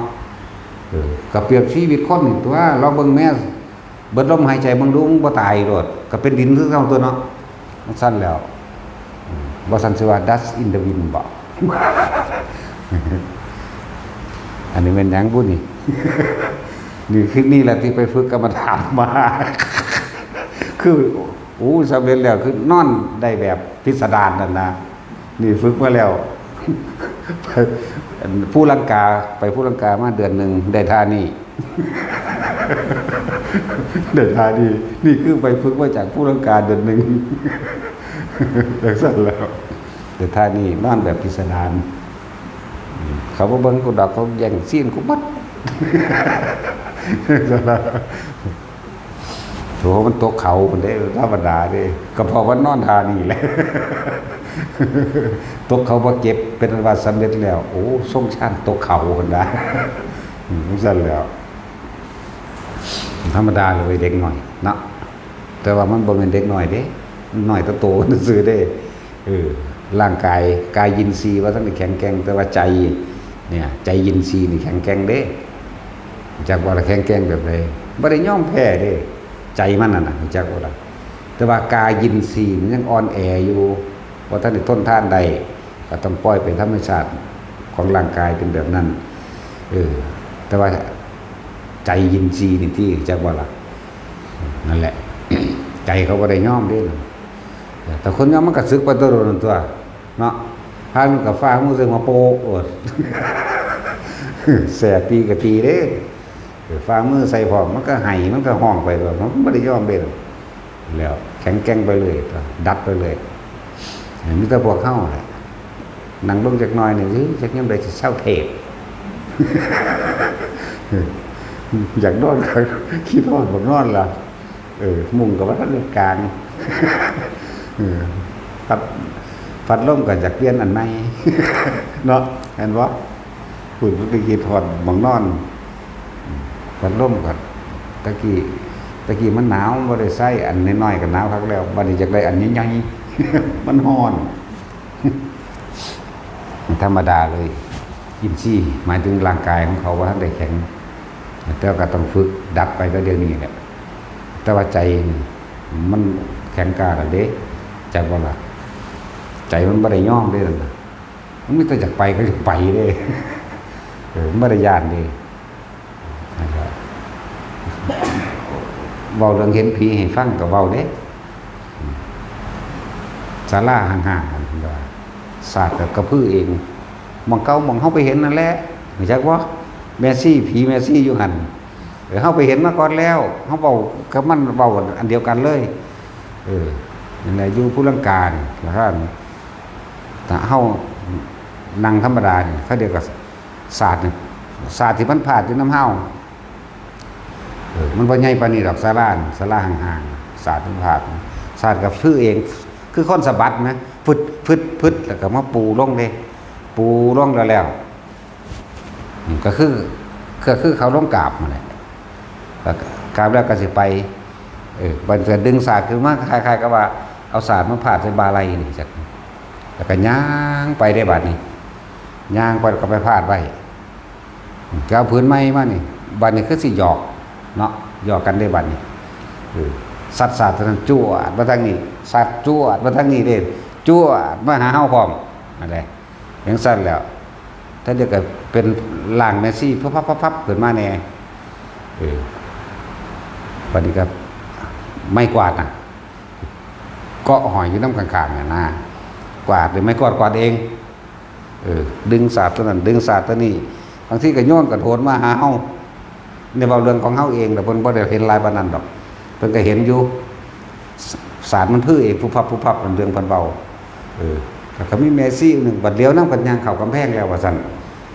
เออ ก็เปรียบชีวิตคนนี่ตั๊ว ลองเบิ่งแหม เบิดลมหายใจเบิ่งดู มันบ่ตายโลด ก็เป็นดินคือเก่าตั๊วเนาะ จั่งซั่นแหล้ว อืม บ่ซั้นสิว่า dust in the wind บ่ อันนี้เป็นหยังบุนี่ นี่คือนี่แหละที่ไปฝึกกรรมฐานมา คือโอ้สำเร็จแล้วคือนอนได้แบบพิสดารนั่นนะ นี่ฝึกมาแล้ว ไปภูลังกา ไปภูลังกามาเดือนหนึ่งได้ท่านี่ ได้ท่านี่ นี่คือไปฝึกมาจากภูลังกาเดือนหนึ่ง จังซั่นแล้ว ได้ท่านี่นอนแบบพิสดาร เขาบ่เบิ่งกูดอก เขาแย่งซีนกูหมด โถมันตกเขาคนเด้ธรรมดาเด้ ก็เพราะว่านอนท่านี่แหละ ตกเขาบ่เจ็บ เป็นอันว่าสำเร็จแล้ว โอ้ ทรงฌานตกเขาคนได้ อืมจังซั่นแล้ว ธรรมดาเลยเด็กน้อยเนาะ แต่ว่ามันบ่แม่นเด็กน้อยเด้ มันน้อยแต่โตซื่อๆเด้ เออ ร่างกาย กายินทรีย์ว่าท่านได้แข็งแกร่ง แต่ว่าใจเนี่ย ใจยินทรีย์นี่แข็งแกร่งเด้ จักว่าละแข็งแกร่งแบบใด บ่ได้ยอมแพ้เด้ ใจมันน่ะนะ จักว่าละ แต่ว่ากายินทรีย์มันยังอ่อนแออยู่ ว่าท่านได้ทนทานได้ ก็ต้องปล่อยเป็นธรรมชาติของร่างกายเป็นแบบนั้น เออ แต่ว่าใจยินทรีย์นี่ที่จักว่าละ นั่นแหละ ใจเขาบ่ได้ยอมเด้ แต่คนยอมมันก็สึกไปตัวโดนตัว เนาะ พามันก็ฟ้ามือใส่หัวโปกโอด แสบตีก็ตีเด้ เออ ฟ้ามือใส่พร้อม มันก็ไห้ มันก็ฮ้องไปโลด มันบ่ได้ยอมเด้ แล้วแข็งแกร่งไปเลย ดัดไปเลย มีแต่พวกเฮาแหละ นั่งลงจักหน่อยนี่ เฮ้ย จักยามใดสิเซาเทศน์ อยากนอนก็คิดฮอดบักนอนล่ะ เออ มุ้งก็บ่ทันได้กาง เออ พัด พัดลมก็อยากเปลี่ยนอันใหม่ เนาะ แม่นบ่ พูดไปคิดฮอดบักนอน พัดลมก็ ตะกี้ ตะกี้มันหนาว บ่ได้ใช้ อันน้อยๆก็หนาวคักแล้ว บัดนี้อยากได้อันใหญ่ๆ มันร้อน ธรรมดาเลย อินทรีย์ หมายถึงร่างกายของเขาว่าทันได้แข็ง แต่ก็ต้องฝึกดัดไปก็เดี๋ยวนี้แหละ แต่ว่าใจนี่มันแข็งกล้าแล้วเด้ จักบ่ล่ะ ใจมันบ่ได้ยอมเด้นั่นน่ะ มันมีแต่อยากไปก็อยากไปเด้ เออ มันบ่ได้ย้านเด้ นะครับ เว้าเรื่องเห็นผีให้ฟังก็เว้าเด้ ศาลาห่างๆ นั่นเพิ่นว่า ศาสตร์ก็กระพือเอง หม่องเก่าหม่องเฮาไปเห็นนั่นแหละ รู้จักบ่ แม่ชี ผีแม่ชีอยู่หั่น เออ เฮาไปเห็นมาก่อนแล้ว เฮาเว้ากับมันเว้าอันเดียวกันเลย เออ นั่นแหละ อยู่ภูลังกานี่ แล้วก็ ถ้าเฮานั่งธรรมดานี่ เขาเรียกว่าศาสตร์นี่ ศาสตร์ที่มันพาดอยู่นำเฮา เออ มันบ่ใหญ่ปานนี้ดอก ศาลานี่ ศาลาห่างๆ ศาสตร์มันพาด ศาสตร์ก็คือเอง คือคนสะบัดนะ ฟึด ฟึด ฟึด แล้วก็มาปูลงเด้ ปูลงแล้วแล้ว อืม ก็คือ ก็คือเขาลงกราบนั่นแหละ ก็กราบแล้วก็สิไป เออ บัดนี้ก็ดึงศาสตร์ขึ้นมา คล้ายๆกับว่าเอาศาสตร์มาพาดใส่บ่าไหล่นี่จัก แล้วก็ย่างไปได้บัดนี้ ย่างไปแล้วก็ไปพาดไว้ ก็เอาผืนใหม่มานี่ บัดนี้คือสิหยอกเนาะ หยอกกันได้บัดนี้ เออ สัดศาสตร์ตัวนั้นจวดมาทางนี้ สัดจวดมาทางนี้เด้ จวดมาหาเฮาพร้อม นั่นแหละ จังซั่นแล้ว ถ้าเดี๋ยวก็เป็นร่างแม่ชี พับๆๆๆ ขึ้นมาแน่ เออ บัดนี้ก็ไม้กวาดน่ะ เกาะห้อยอยู่นำข้างๆ น่ะนะ กวาดหรือไม้กวาดกวาดเอง เออ ดึงศาสตร์ตัวนั้น ดึงศาสตร์ตัวนี้ บางทีก็โยนกระโถนมาหาเฮา ในเว้าเรื่องของเฮาเอง แต่เพิ่นบ่ได้เห็นหลายปานนั้นดอก เพิ่นก็เห็นอยู่ ศาสตร์มันพื้อเอง พุบพับ พุบพับ เป็นเรื่องเพิ่นเว้า เออ แล้วก็มีแม่ชีหนึ่ง บัดเดียวนั้นเพิ่นย่างเข้ากำแพงแล้วว่าซั่น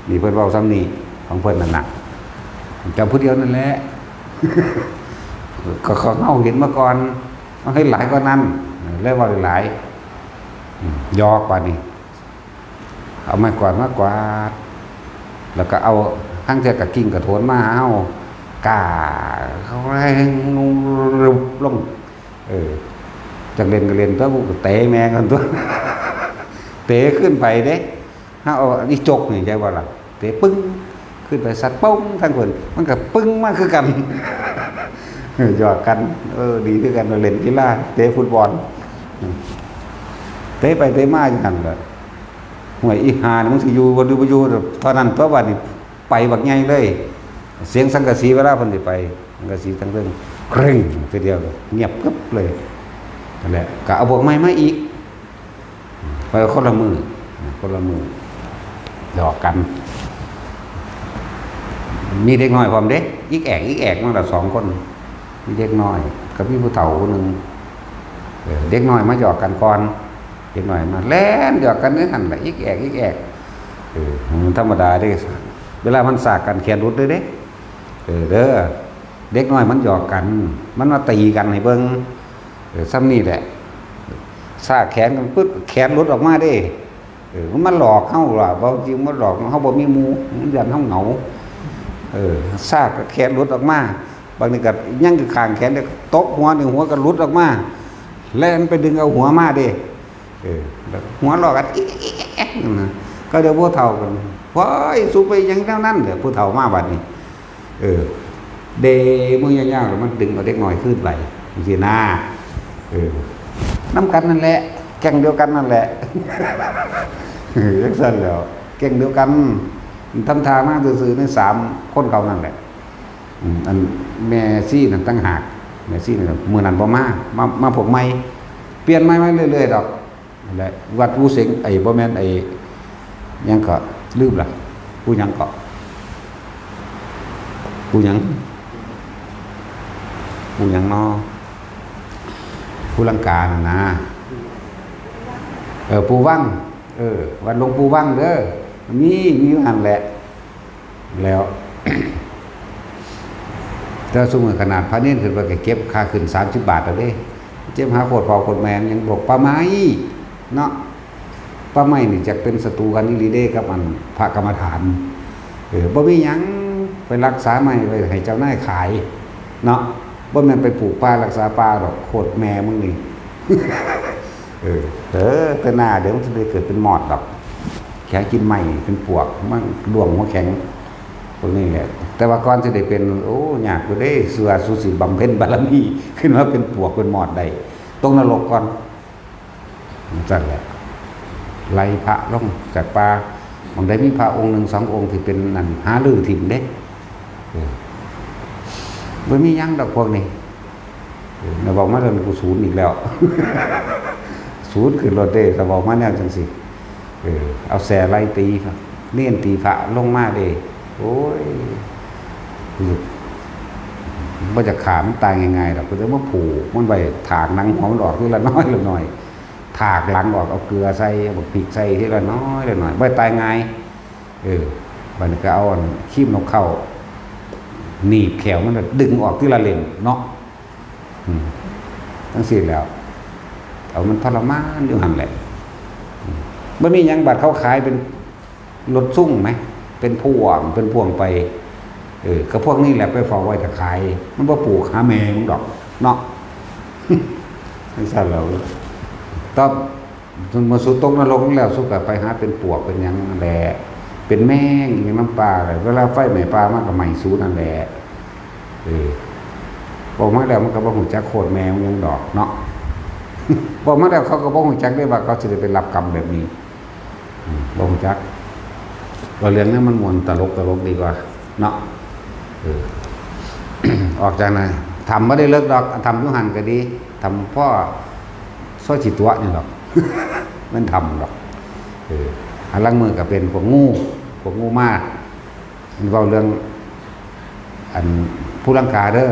นี่เพิ่นเว้าซ้ำนี่ของเพิ่นนั่นน่ะ เจ้าผู้เดียวนั่นแหละ ก็ของเฮาเห็นมาก่อน เฮาเห็นหลายกว่านั้น เลยเว้าหลายๆ อืม หยอกบาดนี้ เอาไม้กวาดมากวาด แล้วก็เอาทั้งเทื่อก็กิ่งกระโถนมาหาเฮา ก้า เขาแรงลง เออ จักเล่นก็เล่นตัว กูก็เตะแม่งกันตัว เตะขึ้นไปเด้ เฮาเอาอีจกนี่ ใช่บ่ล่ะ เตะปึ้ง ขึ้นไปสัดปึ้ง ทั้งคน มันก็ปึ้งมาคือกัน เออ หยอกกัน เออ ดีคือกัน เล่นกีฬา เตะฟุตบอล เตะไปเตะมาอยู่หั่นล่ะ ห่วย อีห่านี่มึงสิอยู่บ่หรือบ่อยู่ เท่านั้นตัวบัดนี้ ไปบักใหญ่เลย เสียงสังกะสีเวลาเพิ่นสิไป สังกะสีทั้งเทิงเกร็งทีเดียว เงียบกึบเลย นั่นแหละ ก็เอาพวกใหม่มาอีก ไปคนละมือ คนละมือ หยอกกัน มีเด็กน้อยพร้อมเด้ อีกแอก อีกแอก มาละสองคน มีเด็กน้อย กับมีผู้เฒ่าคนหนึ่ง เออ เด็กน้อยมาหยอกกันก่อน เด็กน้อยมาแล่นหยอกกันนี่หั่นแหละ อีกแอก อีกแอก เออ มันธรรมดาเด้ เวลามันสากกันแขนหลุดเลยเด้ เออ เด้อ เด็กน้อยมันหยอกกัน มันมาตีกันให้เบิ่ง เออ ส่ำนี่แหละ สากแขนกันปึ๊บ แขนหลุดออกมาเด้ เออ มันมาหลอกเฮาล่ะ บ่จริงมันหลอกเฮา บ่มีหมู่ มันย้านเฮาเหงา เออ สากแขนหลุดออกมา บางทีก็ยังอยู่ข้างแขนเด้ ตบหัวนี่ หัวก็หลุดออกมา แล่นไปดึงเอาหัวมาเด้ เออ แล้วหัวเราะกัน อิ๊กอิ๊กอิ๊กอิ๊กนั่นนะ ก็เดี๋ยวผู้เฒ่ากัน "ว้าย สูไปหยังแนวนั้น" เดี๋ยวผู้เฒ่ามาบัดนี้ เออ เดมือยาวๆ แล้วมันดึงเอาเด็กน้อยคืนไป จังซี้นะ เออ นำกันนั่นแหละ แก๊งเดียวกันนั่นแหละ เออ จังซั่นแหล้ว แก๊งเดียวกัน ทำท่ามาซื่อๆ ในสามคนเขานั่นแหละ อืม อันแม่ชีนั่นต่างหาก แม่ชีนั่นมื้อนั้นบ่มา มา มาพวกใหม่ เปลี่ยนใหม่มาเรื่อยๆ ดอก นั่นแหละ วัดภูเสง ไอ้ บ่แม่น ไอ้ หยังก็ลืมละ ผู้หยังก็ ผู้หยัง ผู้หยังน้อ ภูลังกานั่นนะ เออ ปู่วัง เออ วัดหลวงปู่วังเด้อ มี มีอยู่หั่นแหละ แล้ว แต่ซุมื้อขนาดพระเณรขึ้นไปก็เก็บค่าขึ้นสามสิบบาทแล้วเด้ เจ็บหาโคตรพ่อโคตรแม่มันยังบอกป่าไม้เนาะ ป่าไม้นี่จักเป็นศัตรูกันอีหลีเด้กับอันพระกรรมฐาน เออ บ่มีหยัง ไปรักษาไม้ไว้ให้เจ้านายขายเนาะ บ่แม่นไปปลูกป่ารักษาป่าดอก โคตรแม่มึงนี่ เออ เออ แต่หน้าเดี๋ยวมันจะได้เกิดเป็นมอดดอก แค่กินไม้เป็นปวก มันดวงหัวแข็ง พวกนี้แหละ แต่ว่าก่อนสิได้เป็น โอ้ ยากอยู่เด้ เชื่อสุสิบำเพ็ญบารมี ขึ้นมาเป็นปวกเป็นมอดได้ ตกนรกก่อน จั่งซั่นแหละ ไล่พระลงจากป่า บางได้มีพระองค์หนึ่งสององค์ที่เป็นนั่น หาลือถิ่มเด้ เออ บ่มีหยังดอกพวกนี้ เออ แล้วบอกมาเรื่องกูศูนย์อีกแล้ว ศูนย์ขึ้นรถเด้ แต่บอกมาแนวจังซี่ เออ เอาแส่ไล่ตีพระ เณรตีพระลงมาเด้ โอ้ย บ่จะฆ่ามันตายง่ายๆดอก ก็จะมาผูกมันไว้ ถากหนังหัวมันออกทีละน้อยละน้อย ถากหลังออก เอาเกลือใส่ เอาบักพริกใส่ทีละน้อยละน้อย บ่ตายง่าย เออ บัดนี้ก็เอาอันคีบนกเค้า หนีบแขวมัน แล้วดึงออกทีละเล่มเนาะ อืม จั่งซี้แหล้ว เอามันทรมานอยู่หั่นแหละ อืม บ่มีหยัง บัดเขาขายเป็นรถซุ่งไหม เป็นพ่วง เป็นพ่วงไป เออ ก็พวกนี้แหละไปเฝ้าไว้ถ้าขาย มันบ่ปลูกหาแม่มึงดอกเนาะ จั่งซั่นแหล้ว ตอน เมื่อสูตกนรกแล้ว สูก็ไปหาเป็นปวกเป็นหยังนั่นแหละ เป็นแมงอยู่นำป่าเลย เวลาไฟไหม้ป่ามันก็ไหม้สูนั่นแหละ เออ ออกมาแล้วมันก็บ่ฮู้จักโคตรแม่มันหยังดอกเนาะ ออกมาแล้วเขาก็บ่ฮู้จักได้ว่าเขาสิได้ไปรับกรรมแบบนี้ อืม บ่ฮู้จัก ว่าเรื่องนั้นมันม่วนตลกตลกดีกว่าเนาะ เออ ออกจากนั้น ถ้ำบ่ได้เลิกดอก ถ้ำอยู่หั่นก็ดี ถ้ำพอซอยสิตั๋วนี่ดอก มันถ้ำดอก เออ หาลางมื้อก็เป็นพวกงู พวกงูมา มันเว้าเรื่อง อันภูลังกาเด้อ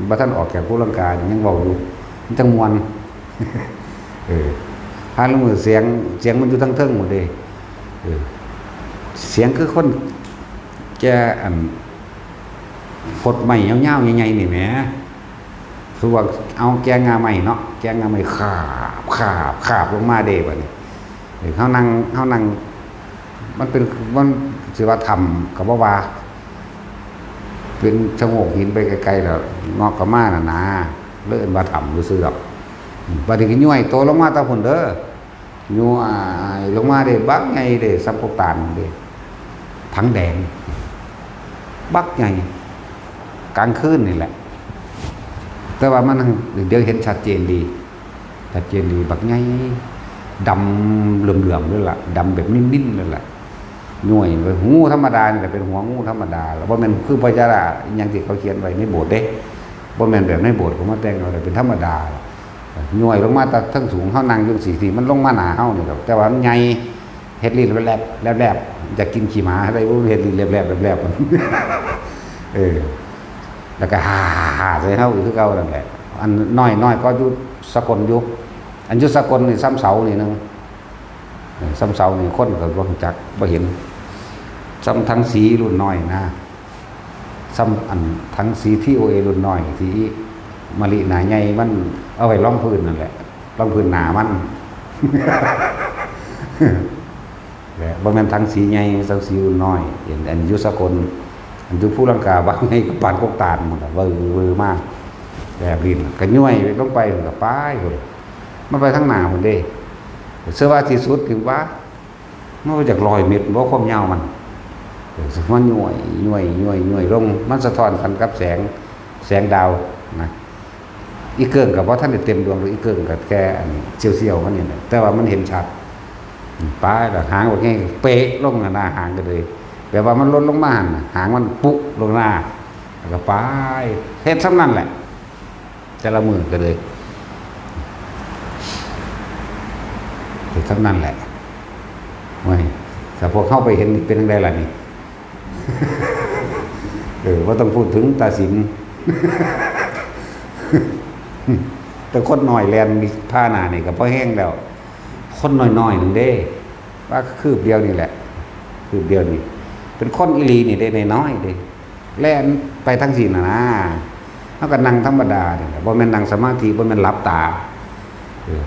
บ่ทันออกจากภูลังกา ยังเว้าอยู่ มันจั่งม่วน เออ หาลางมื้อเสียง เสียงมันอยู่ทางเทิงหมดเด้ เออ เสียงคือคนแก่ อัน พดไม้ยาวๆ ใหญ่ๆ นี่แหม คือว่าเอาแก่ง่าไม้เนาะ แก่ง่าไม้คาบ คาบ คาบลงมาเด้บัดนี้ เออ เฮานั่ง เฮานั่ง มันเป็น มันสิว่าถ้ำก็บ่ว่า เป็นชะโงกหินไปไกลๆ แล้ว งอกก็มาน่ะนะ เลยเอิ้นว่าถ้ำซื่อๆ ดอก บัดนี้ก็ย้วยโตลงมาแต่พุ้นเด้อ ย้วยลงมาเด้ บักใหญ่เด้ ส่ำกกตาลเด้ ถังแดง บักใหญ่ กลางคืนนี่แหละ แต่ว่ามัน เดี๋ยวเห็นชัดเจนดี ชัดเจนดี บักใหญ่ ดำเหลืองๆ เลยล่ะ ดำแบบนิ่นๆ เลยล่ะ ย้วยไป งูธรรมดานี่แหละ เป็นหัวงูธรรมดา แล้วบ่แม่นคือพญานาคอิหยังที่เขาเขียนไว้ในโบสถ์เด้ บ่แม่นแบบในโบสถ์เขามาแต่งเอา แต่เป็นธรรมดา ย้วยลงมาแต่ทั้งสูง เฮานั่งอยู่จั่งซี้ ที่มันลงมาหน้าเฮานี่ดอก แต่ว่ามันใหญ่ เฮ็ดลิ้นแลบๆ แลบๆ อยากกินขี้หมา อะไรบ่ เฮ็ดลิ้นแลบๆ แลบๆ เออ แล้วก็ฮ่าๆๆ ใส่เฮาอีกคือเก่านั่นแหละ อันน้อยๆ ก็อยู่สกลอยู่ อันอยู่สกลนี่ส่ำเสานี่หนึ่ง เออ ส่ำเสานี่คนก็บ่รู้จัก บ่เห็น ส่ำถังสีรุ่นน้อยนะ ส่ำอันถังสี ทีโอเอ รุ่นน้อย ที่มะลิหน้าใหญ่ มันเอาไว้รองพื้นนั่นแหละ รองพื้นหน้ามัน และบ่แม่นถังสีใหญ่ ถังสีรุ่นน้อย อัน อันอยู่สกล อันอยู่ภูลังกา บักใหญ่กว่าปานกกตาล มันก็เวอร์เวอร์มาก แบบลิ้นก็ย้วยลงไป มันก็ไปพุ่น มันไปทางหน้าพุ่นเด้ เชื่อว่าที่สุดถือว่า มันบ่จักร้อยเมตรบ่ ความยาวมัน เออ มันย้วย ย้วย ย้วย ย้วยลง มันสะท้อนกันกับแสง แสงดาวนะ อีเกิ่งก็บ่ทันได้เต็มดวงเลย อีเกิ่งก็แค่อันเสี้ยวๆ มันนี่แหละ แต่ว่ามันเห็นชัด ไปแล้วหางบักแห้งเปะลงหน้า หางก็เลย แบบว่ามันหล่นลงมาหั่นน่ะ หางมันปุ๊บลงหน้า แล้วก็ไป เฮ็ดส่ำนั้นแหละ แต่ละมื้อก็เลย เฮ็ดส่ำนั้นแหละ โอ้ย ถ้าพวกเฮาไปเห็นนี่เป็นจั่งใดล่ะนี่ เออ บ่ต้องพูดถึงตาสิน แต่คนน้อยแล่นผ่าหน้านี่ก็พอแฮงแล้ว คนน้อยๆ หนึ่งเด้ ว่าคืบเดียวนี่แหละ คืบเดียวนี่ เป็นคนอีหลีนี่เด้ น้อยๆ เด้ แล่นไปทางซี้น่ะนะ เฮาก็นั่งธรรมดานี่แหละ บ่แม่นนั่งสมาธิ บ่แม่นหลับตา เออ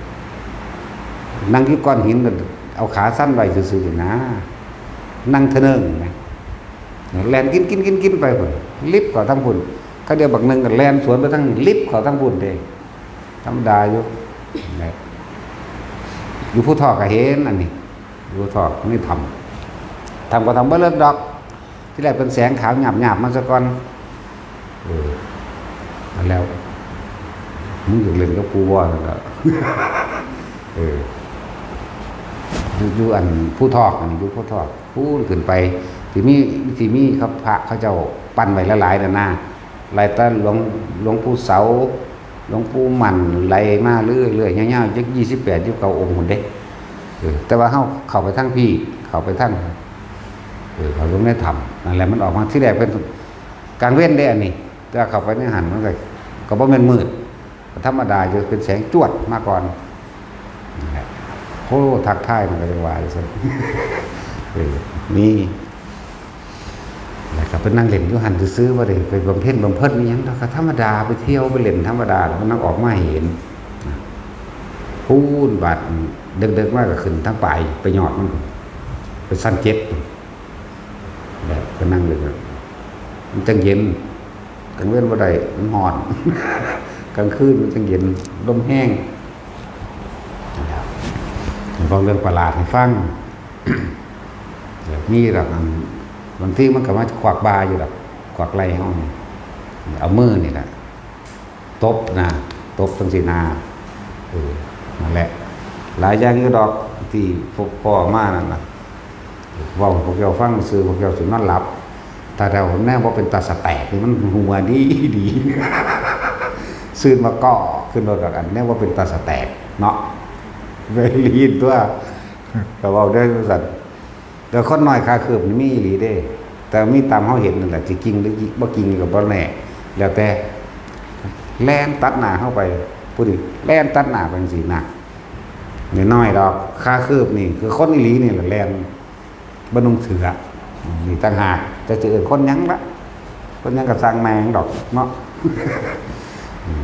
นั่งอยู่ก้อนหินก็เอาขาสั่นไว้ซื่อๆ นี่นะ นั่งทะเนิงนะ แล่นกินๆๆๆ ไปพุ่น ลิบเข้าทางพุ่น คาเดียวบักหนึ่งก็แล่นสวนไปทางนี้ ลิบเข้าทางพุ่นเด้ ธรรมดาอยู่ แหละ อยู่ภูทอกก็เห็นอันนี้ อยู่ภูทอกนี่ถ้ำ ถ้ำก็ถ้ำบ่เลิกดอก ที่แรกเป็นแสงขาวหยาบๆ มาซะก่อน เออ อันแล้ว มึงอยากเล่นกับกูบ่ นั่นล่ะ เออ อยู่ อยู่อันภูทอก อันนี้อยู่ภูทอก พู้นขึ้นไป ที่มี ที่มีครับ พระเขาเจ้าปั้นไว้หลายๆ นั่นนะ ไล่แต่หลวง หลวงปู่เสา หลวงปู่หมั่น ไล่มาเรื่อยๆ ยาวๆ จักยี่สิบแปด ยี่สิบเก้า องค์พุ้นเด้ เออ แต่ว่าเฮาเข้าไปทางพี้ เข้าไปทาง เออ เข้าลงในถ้ำ นั่นแหละ มันออกมา ที่แรกเป็นกลางเว็นเด้ อันนี้ แต่ว่าเข้าไปในหั้นมันก็ ก็บ่แม่นมืด ธรรมดาอยู่ เป็นแสงจวดมาก่อน นั่นแหละ โอ้ ทักทายมันก็จั่งว่าจั่งซั่น เออ มี แล้วก็ไปนั่งเล่นอยู่หั้นซื่อๆ บ่ได้ไปบำเพ็ญบำเพ็ญอิหยังดอก ก็ธรรมดา ไปเที่ยวไปเล่นธรรมดา แล้วมันนั่งออกมาเห็น พู้นบาด เดิกๆ มาก็ขึ้นทางปลาย ไปยอดมัน ไปชั้นเจ็ด แบบไปนั่งเล่น มันจั่งเย็น กลางเว็นบ่ได้ มันฮ้อน กลางคืนมันจั่งเย็น ลมแฮง เว้าเรื่องประหลาดให้ฟัง มีดอกอัน บางทีมันก็มาขวักบ่าอยู่ดอก ขวักไหล่เฮานี่ เอามือนี่แหละ ตบหน้า ตบจั่งซี้หน้า เออ นั่นแหละ หลายอย่างอยู่ดอก ที่พวกพ้อมานั่นน่ะ เว้าให้พวกเจ้าฟังซื่อ พวกเจ้าสินอนหลับ ถ้าเดาแนวบ่เป็นตาสะแตกนี่มันหัวดีดี ซื่นมาเกาะขึ้นรถดอก อันแนวบ่เป็นตาสะแตกเนาะ ได้ยินตัว ก็เว้าได้ว่าซั่น แต่คนน้อยขาคืบนี่มีอีหลีเด้ แต่มีตามเฮาเห็นนั่นแหละ สิจริงหรือบ่จริงก็บ่แน่ แล้วแต่ แล่นตัดหน้าเฮาไป ผู้นี้แล่นตัดหน้าไปจั่งซี้นะ น้อยๆ ดอก ขาคืบนี่ คือคนอีหลีนี่แหละแล่น บ่นุ่งเสื้อ นี่ต่างหาก แต่จะเอิ้นคนหยังละ คนหยังก็ซ่างแม่งดอกเนาะ อืม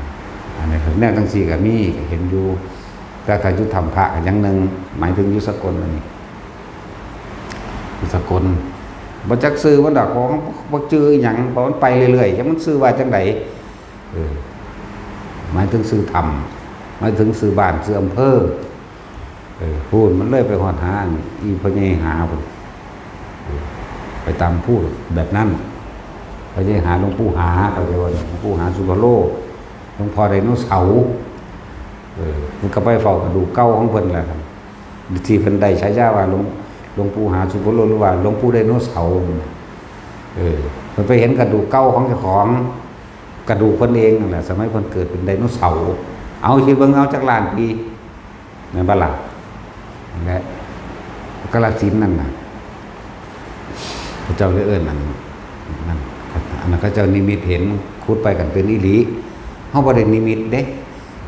อันนี้แนวจั่งซี้ก็มี ก็เห็นอยู่ แต่ถ้าอยู่ถ้ำพระก็อย่างหนึ่ง หมายถึงอยู่สกลอันนี้ อยู่สกล บ่จักชื่อมันดอก เพราะว่าบ่จื่ออิหยัง เพราะมันไปเรื่อยๆ จักมันชื่อว่าจั่งใด เออ หมายถึงชื่อถ้ำ หมายถึงชื่อบ้าน ชื่ออำเภอ เออ พู้นมันเลยไปฮอดหาอีพ่อใหญ่หาพู้น เออ ไปตามพู้นแบบนั้น พ่อใหญ่หา หลวงปู่หา เขาเรียกว่าหลวงปู่หาสุภโล หลวงพ่อไดโนเสาร์ เออ มันก็ไปเฝ้ากระดูกเก่าของเพิ่นแหละครับ ที่เพิ่นได้ฉายาว่าหลวง หลวงปู่หาสุโพโลหรือว่าหลวงปู่ไดโนเสาร์นั่นน่ะ เออ เพิ่นไปเห็นกระดูกเก่าของเจ้าของ กระดูกเพิ่นเองนั่นแหละ สมัยเพิ่นเกิดเป็นไดโนเสาร์ เอาคิดเบิ่ง เอาจักล้านปี แม่นบ่ล่ะ และกาฬสินธุ์นั่นน่ะ พระเจ้าเลยเอิ้นอันนั้น อันนั้นเขาเจ้านิมิตเห็น ขุดไปกันเป็นอีหลี เฮาบ่ได้นิมิตเด้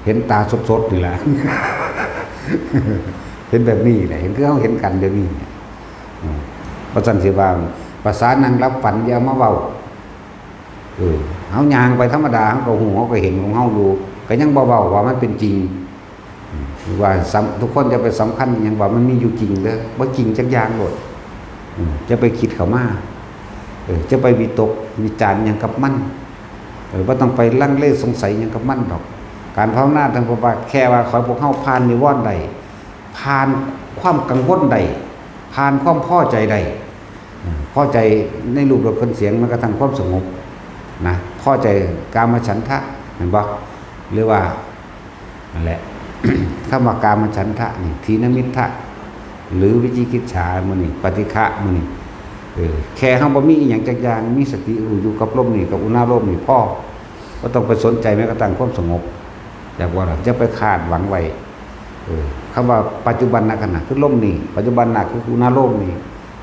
เห็นตาสดๆนี่แหละ เห็นแบบนี้แหละ เห็นคือเฮาเห็นกันเดี๋ยวนี้เนี่ย อืม ว่าซั่นสิว่า ภาษานั่งหลับฝันอย่ามาเว้า เออ เฮาย่างไปธรรมดา เฮาก็ฮู้ เฮาก็เห็นของเฮาอยู่ ก็ยังบ่เว้าว่ามันเป็นจริง อืม ว่าสำ- ทุกคนจะไปสำคัญอิหยังว่ามันมีอยู่จริงเด้อ บ่จริงจักอย่างโลด อืม จะไปคิดเข้ามา เออ จะไปวิตกวิจารณ์หยังกับมัน เออ บ่ต้องไปลังเลสงสัยหยังกับมันดอก การภาวนาทางพระบาทแค่ว่าขอให้พวกเฮาผ่านนิวรณ์ได้ ผ่านความกังวลได้ ผ่านความพอใจได้ อืม พอใจในรูปรสกลิ่นเสียง แม้กระทั่งความสงบนะ พอใจกามฉันทะ เห็นบ่ หรือว่า นั่นแหละ คำว่ากามฉันทะนี่ ถีนมิทธะ หรือวิจิกิจฉามื้อนี้ ปฏิฆะมื้อนี้ เออ แค่เฮาบ่มีอีหยังจักอย่าง มีสติรู้อยู่กับลมนี่ กับอุณาโลมนี่พอ บ่ต้องไปสนใจแม้กระทั่งความสงบ อยากว่าล่ะ อย่าไปคาดหวังไว้ เออ คำว่าปัจจุบันขณะคือลมนี่ ปัจจุบันคืออุณาโลมนี่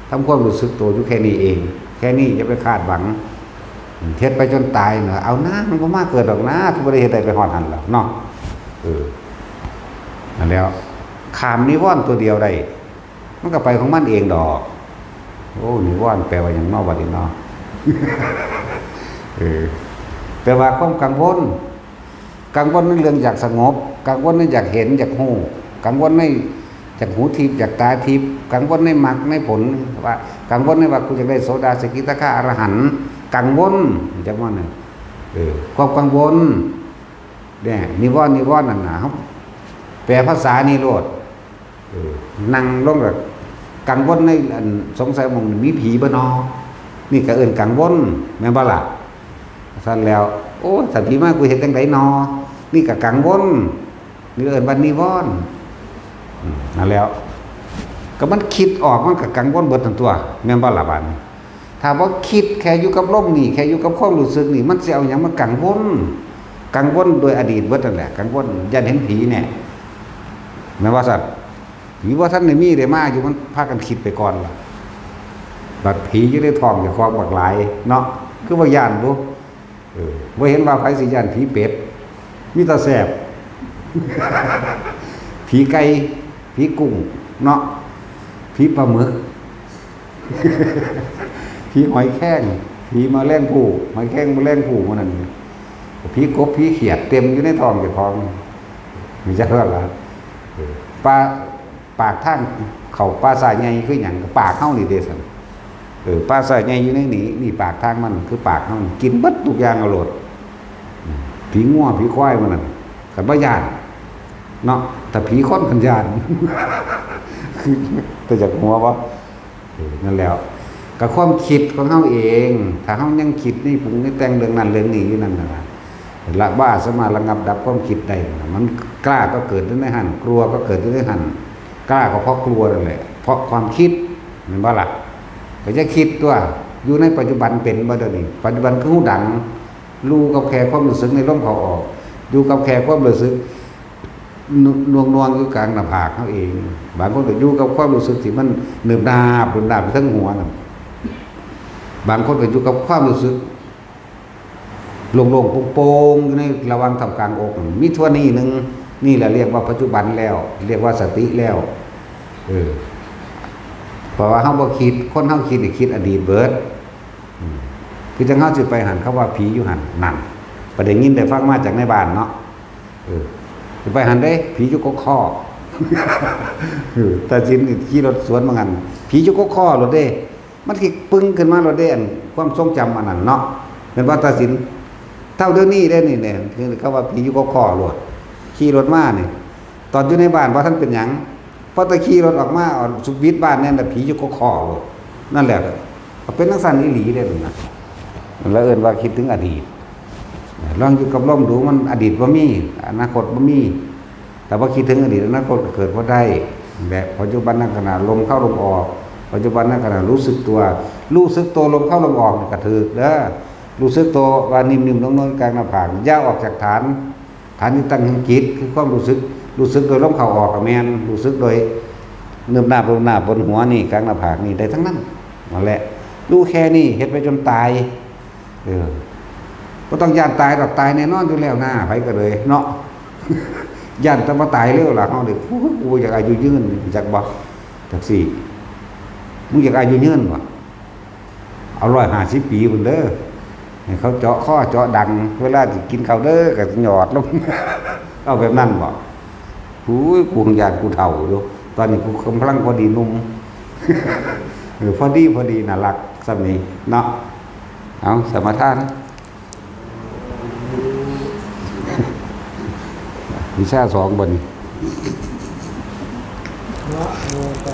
ทำความรู้สึกตัวอยู่แค่นี้เอง แค่นี้อย่าไปคาดหวัง เฮ็ดไปจนตายน่ะ เอานะ มันบ่มาเกิดดอกนะ คือบ่ได้เฮ็ดได้ไปฮอดหั่นล่ะเนาะ เออ นั่นแหล้ว ข้ามนิวรณ์ตัวเดียวได้ มันก็ไปของมันเองดอก โอ้ นิวรณ์แปลว่าหยังเนาะ บัดนี้เนาะ เออ แปลว่าความกังวล กังวลในเรื่องอยากสงบ กังวลในอยากเห็น อยากฮู้ กังวลในอยากหูทิพย์ อยากตาทิพย์ กังวลในมรรคในผล ว่า กังวลในว่ากูอยากได้โสดา สกิทาคา อรหันต์ กังวล จักว่านั่น เออ ความกังวล เนี่ย นิวรณ์ นิวรณ์นั่นน่ะ เฮาแปลภาษานี่โลด เออ นั่งลงแล้วกังวลในอัน สงสัยหม่องนี้มีผีบ่นอ นี่ก็เอิ้นกังวล แม่นบ่ล่ะ ซั่นแล้ว โอ้ ถ้าผีมากูเฮ็ดจั่งใดนอ นี่ก็กังวล นี่เอิ้นว่านิวรณ์ อืม นั่นแล้ว ก็มันคิดออกมันก็กังวลเบิดนั่นตั๊ว แม่นบ่ล่ะบาดนี้ ถ้าบ่คิด แค่อยู่กับลมนี่ แค่อยู่กับความรู้สึกนี่ มันสิเอาหยังมากังวล กังวลโดยอดีตเบิดนั่นแหละ กังวลย้านเห็นผีแน่ แม่นว่าซั่น ผีบ่ทันได้มีได้มาอยู่ มันพากันคิดไปก่อนล่ะ บัดผีอยู่ในท้องเจ้าของบักหลายเนาะ คือบ่ย้านบุ เออ บ่เห็นว่าไผสิย้านผีเป็ด มีแต่แซ่บ ผีไก่ ผีกุ้ง เนาะ ผีปลาหมึก ผีหอยแครง ผีแมลงภู่ หอยแครงแมลงภู่หมู่นั้น ผีกบ ผีเขียด เต็มอยู่ในท้องเจ้าของ มีจักว่าล่ะ เออ ปลา ปากทางเข้าป่าช้าใหญ่คือหยัง ก็ปากเฮานี่เด้ซั่น เออ ป่าช้าใหญ่อยู่ในนี้ นี่ปากทางมันคือปากเฮา กินเบิดทุกอย่างเอาโลด อืม ผีงัว ผีควายหมู่นั้น คันบ่ย้าน เนาะ แต่ผีคนคันย้าน แต่อยากหัวบ่ เออ นั่นแหล้ว ก็ความคิดของเฮาเอง ถ้าเฮายังคิดในปรุงในแต่งเรื่องนั้นเรื่องนี้อยู่นั่นน่ะ ละว่าสามารถระงับดับความคิดได้น่ะ มันกล้าก็เกิดอยู่ในหั่น กลัวก็เกิดอยู่ในหั่น กล้าก็เพราะกลัวนั่นแหละ เพราะความคิด แม่นบ่ล่ะ ก็จะคิดตั๊ว อยู่ในปัจจุบันเป็นบ่เดี๋ยวนี้ ปัจจุบันคือฮู้ดัง รู้กับแค่ความรู้สึกในลมเข้าออก อยู่กับแค่ความรู้สึก น- หน่วงๆอยู่กลางหน้าผากเฮาเอง บางคนก็อยู่กับความรู้สึกที่มันหนึบหนาบ หนึบหนาบอยู่เทิงหัวนั่น บางคนก็อยู่กับความรู้สึก โล่งๆโปร่งๆอยู่ในระหว่างท่ามกลางอกนั่น มีเท่านี้หนึ่ง นี่แหละเรียกว่าปัจจุบันแล้ว เรียกว่าสติแล้ว เออ เพราะว่าเฮาบ่คิด คนเฮาคิดนี่คิดอดีตเบิด อืม คือจั่งเฮาสิไปหั่น เขาว่าผีอยู่หั่น นั่น ไปได้ยินได้ฟังมาจากในบ้านเนาะ เออ สิไปหั่นเด้ ผีอยู่กกคอ เออ ตาสินนี่ขี่รถสวนมาหั่น ผีอยู่กกคอโลดเด้ มันสิปึ้งขึ้นมาโลดเด้ อันความทรงจำอันนั้นเนาะ แม่นบ่ตาสิน เท่าเดี๋ยวนี้เด้นี่เนี่ย คือเขาว่าผีอยู่กกคอโลด ขี่รถมานี่ ตอนอยู่ในบ้านบ่ทันเป็นหยัง พอแต่ขี่รถออกมา เอาสุดวิดบ้านเนี่ยนะ ผีอยู่กกคอโลด นั่นแหละ ก็เป็นจั่งซั้นอีหลีเด้นั่นน่ะ แล้วเอิ้นว่าคิดถึงอดีต ลองอยู่กับลมดู มันอดีตบ่มี อนาคตบ่มี แต่ว่าคิดถึงอดีต อนาคตก็เกิดบ่ได้ แบบปัจจุบันขณะ ลมเข้าลมออก ปัจจุบันขณะรู้สึกตัว รู้สึกตัวลมเข้าลมออกนี่ก็ถืกเด้อ รู้สึกตัวว่านิ่มๆ นวลๆ กลางหน้าผาก อย่าออกจากฐาน ฐานที่ตั้งของจิต คือความรู้สึก รู้สึกโดยลมเข้าออกก็แม่น รู้สึกโดยเนิบนาบลมนาบบนหัวนี่ กลางหน้าผากนี่ ได้ทั้งนั้น นั่นแหละ รู้แค่นี้ เฮ็ดไปจนตาย เออ บ่ต้องย้านตายดอก ตายแน่นอนอยู่แล้วนะ ไผก็เลยเนาะ ย้านแต่บ่ตายเร็วล่ะ เฮานี่ โอ้ย กูอยากอายุยืน จักบ่ จักสิ มึงอยากอายุยืนบ่ เอาร้อยห้าสิบปีพุ้นเด้อ ให้เขาเจาะคอเจาะดัง เวลาสิกินข้าวเด้อ ก็หยอดลง เอาแบบนั้นบ่ โอ้ย กูย้านกูเฒ่าอยู่ ตอนนี้กูกำลังพอดีหนุ่ม เออ พอดี พอดี น่ารัก ส่ำนี้เนาะ เอา สมาทาน วิชาสองบ่นี่ นะโมตั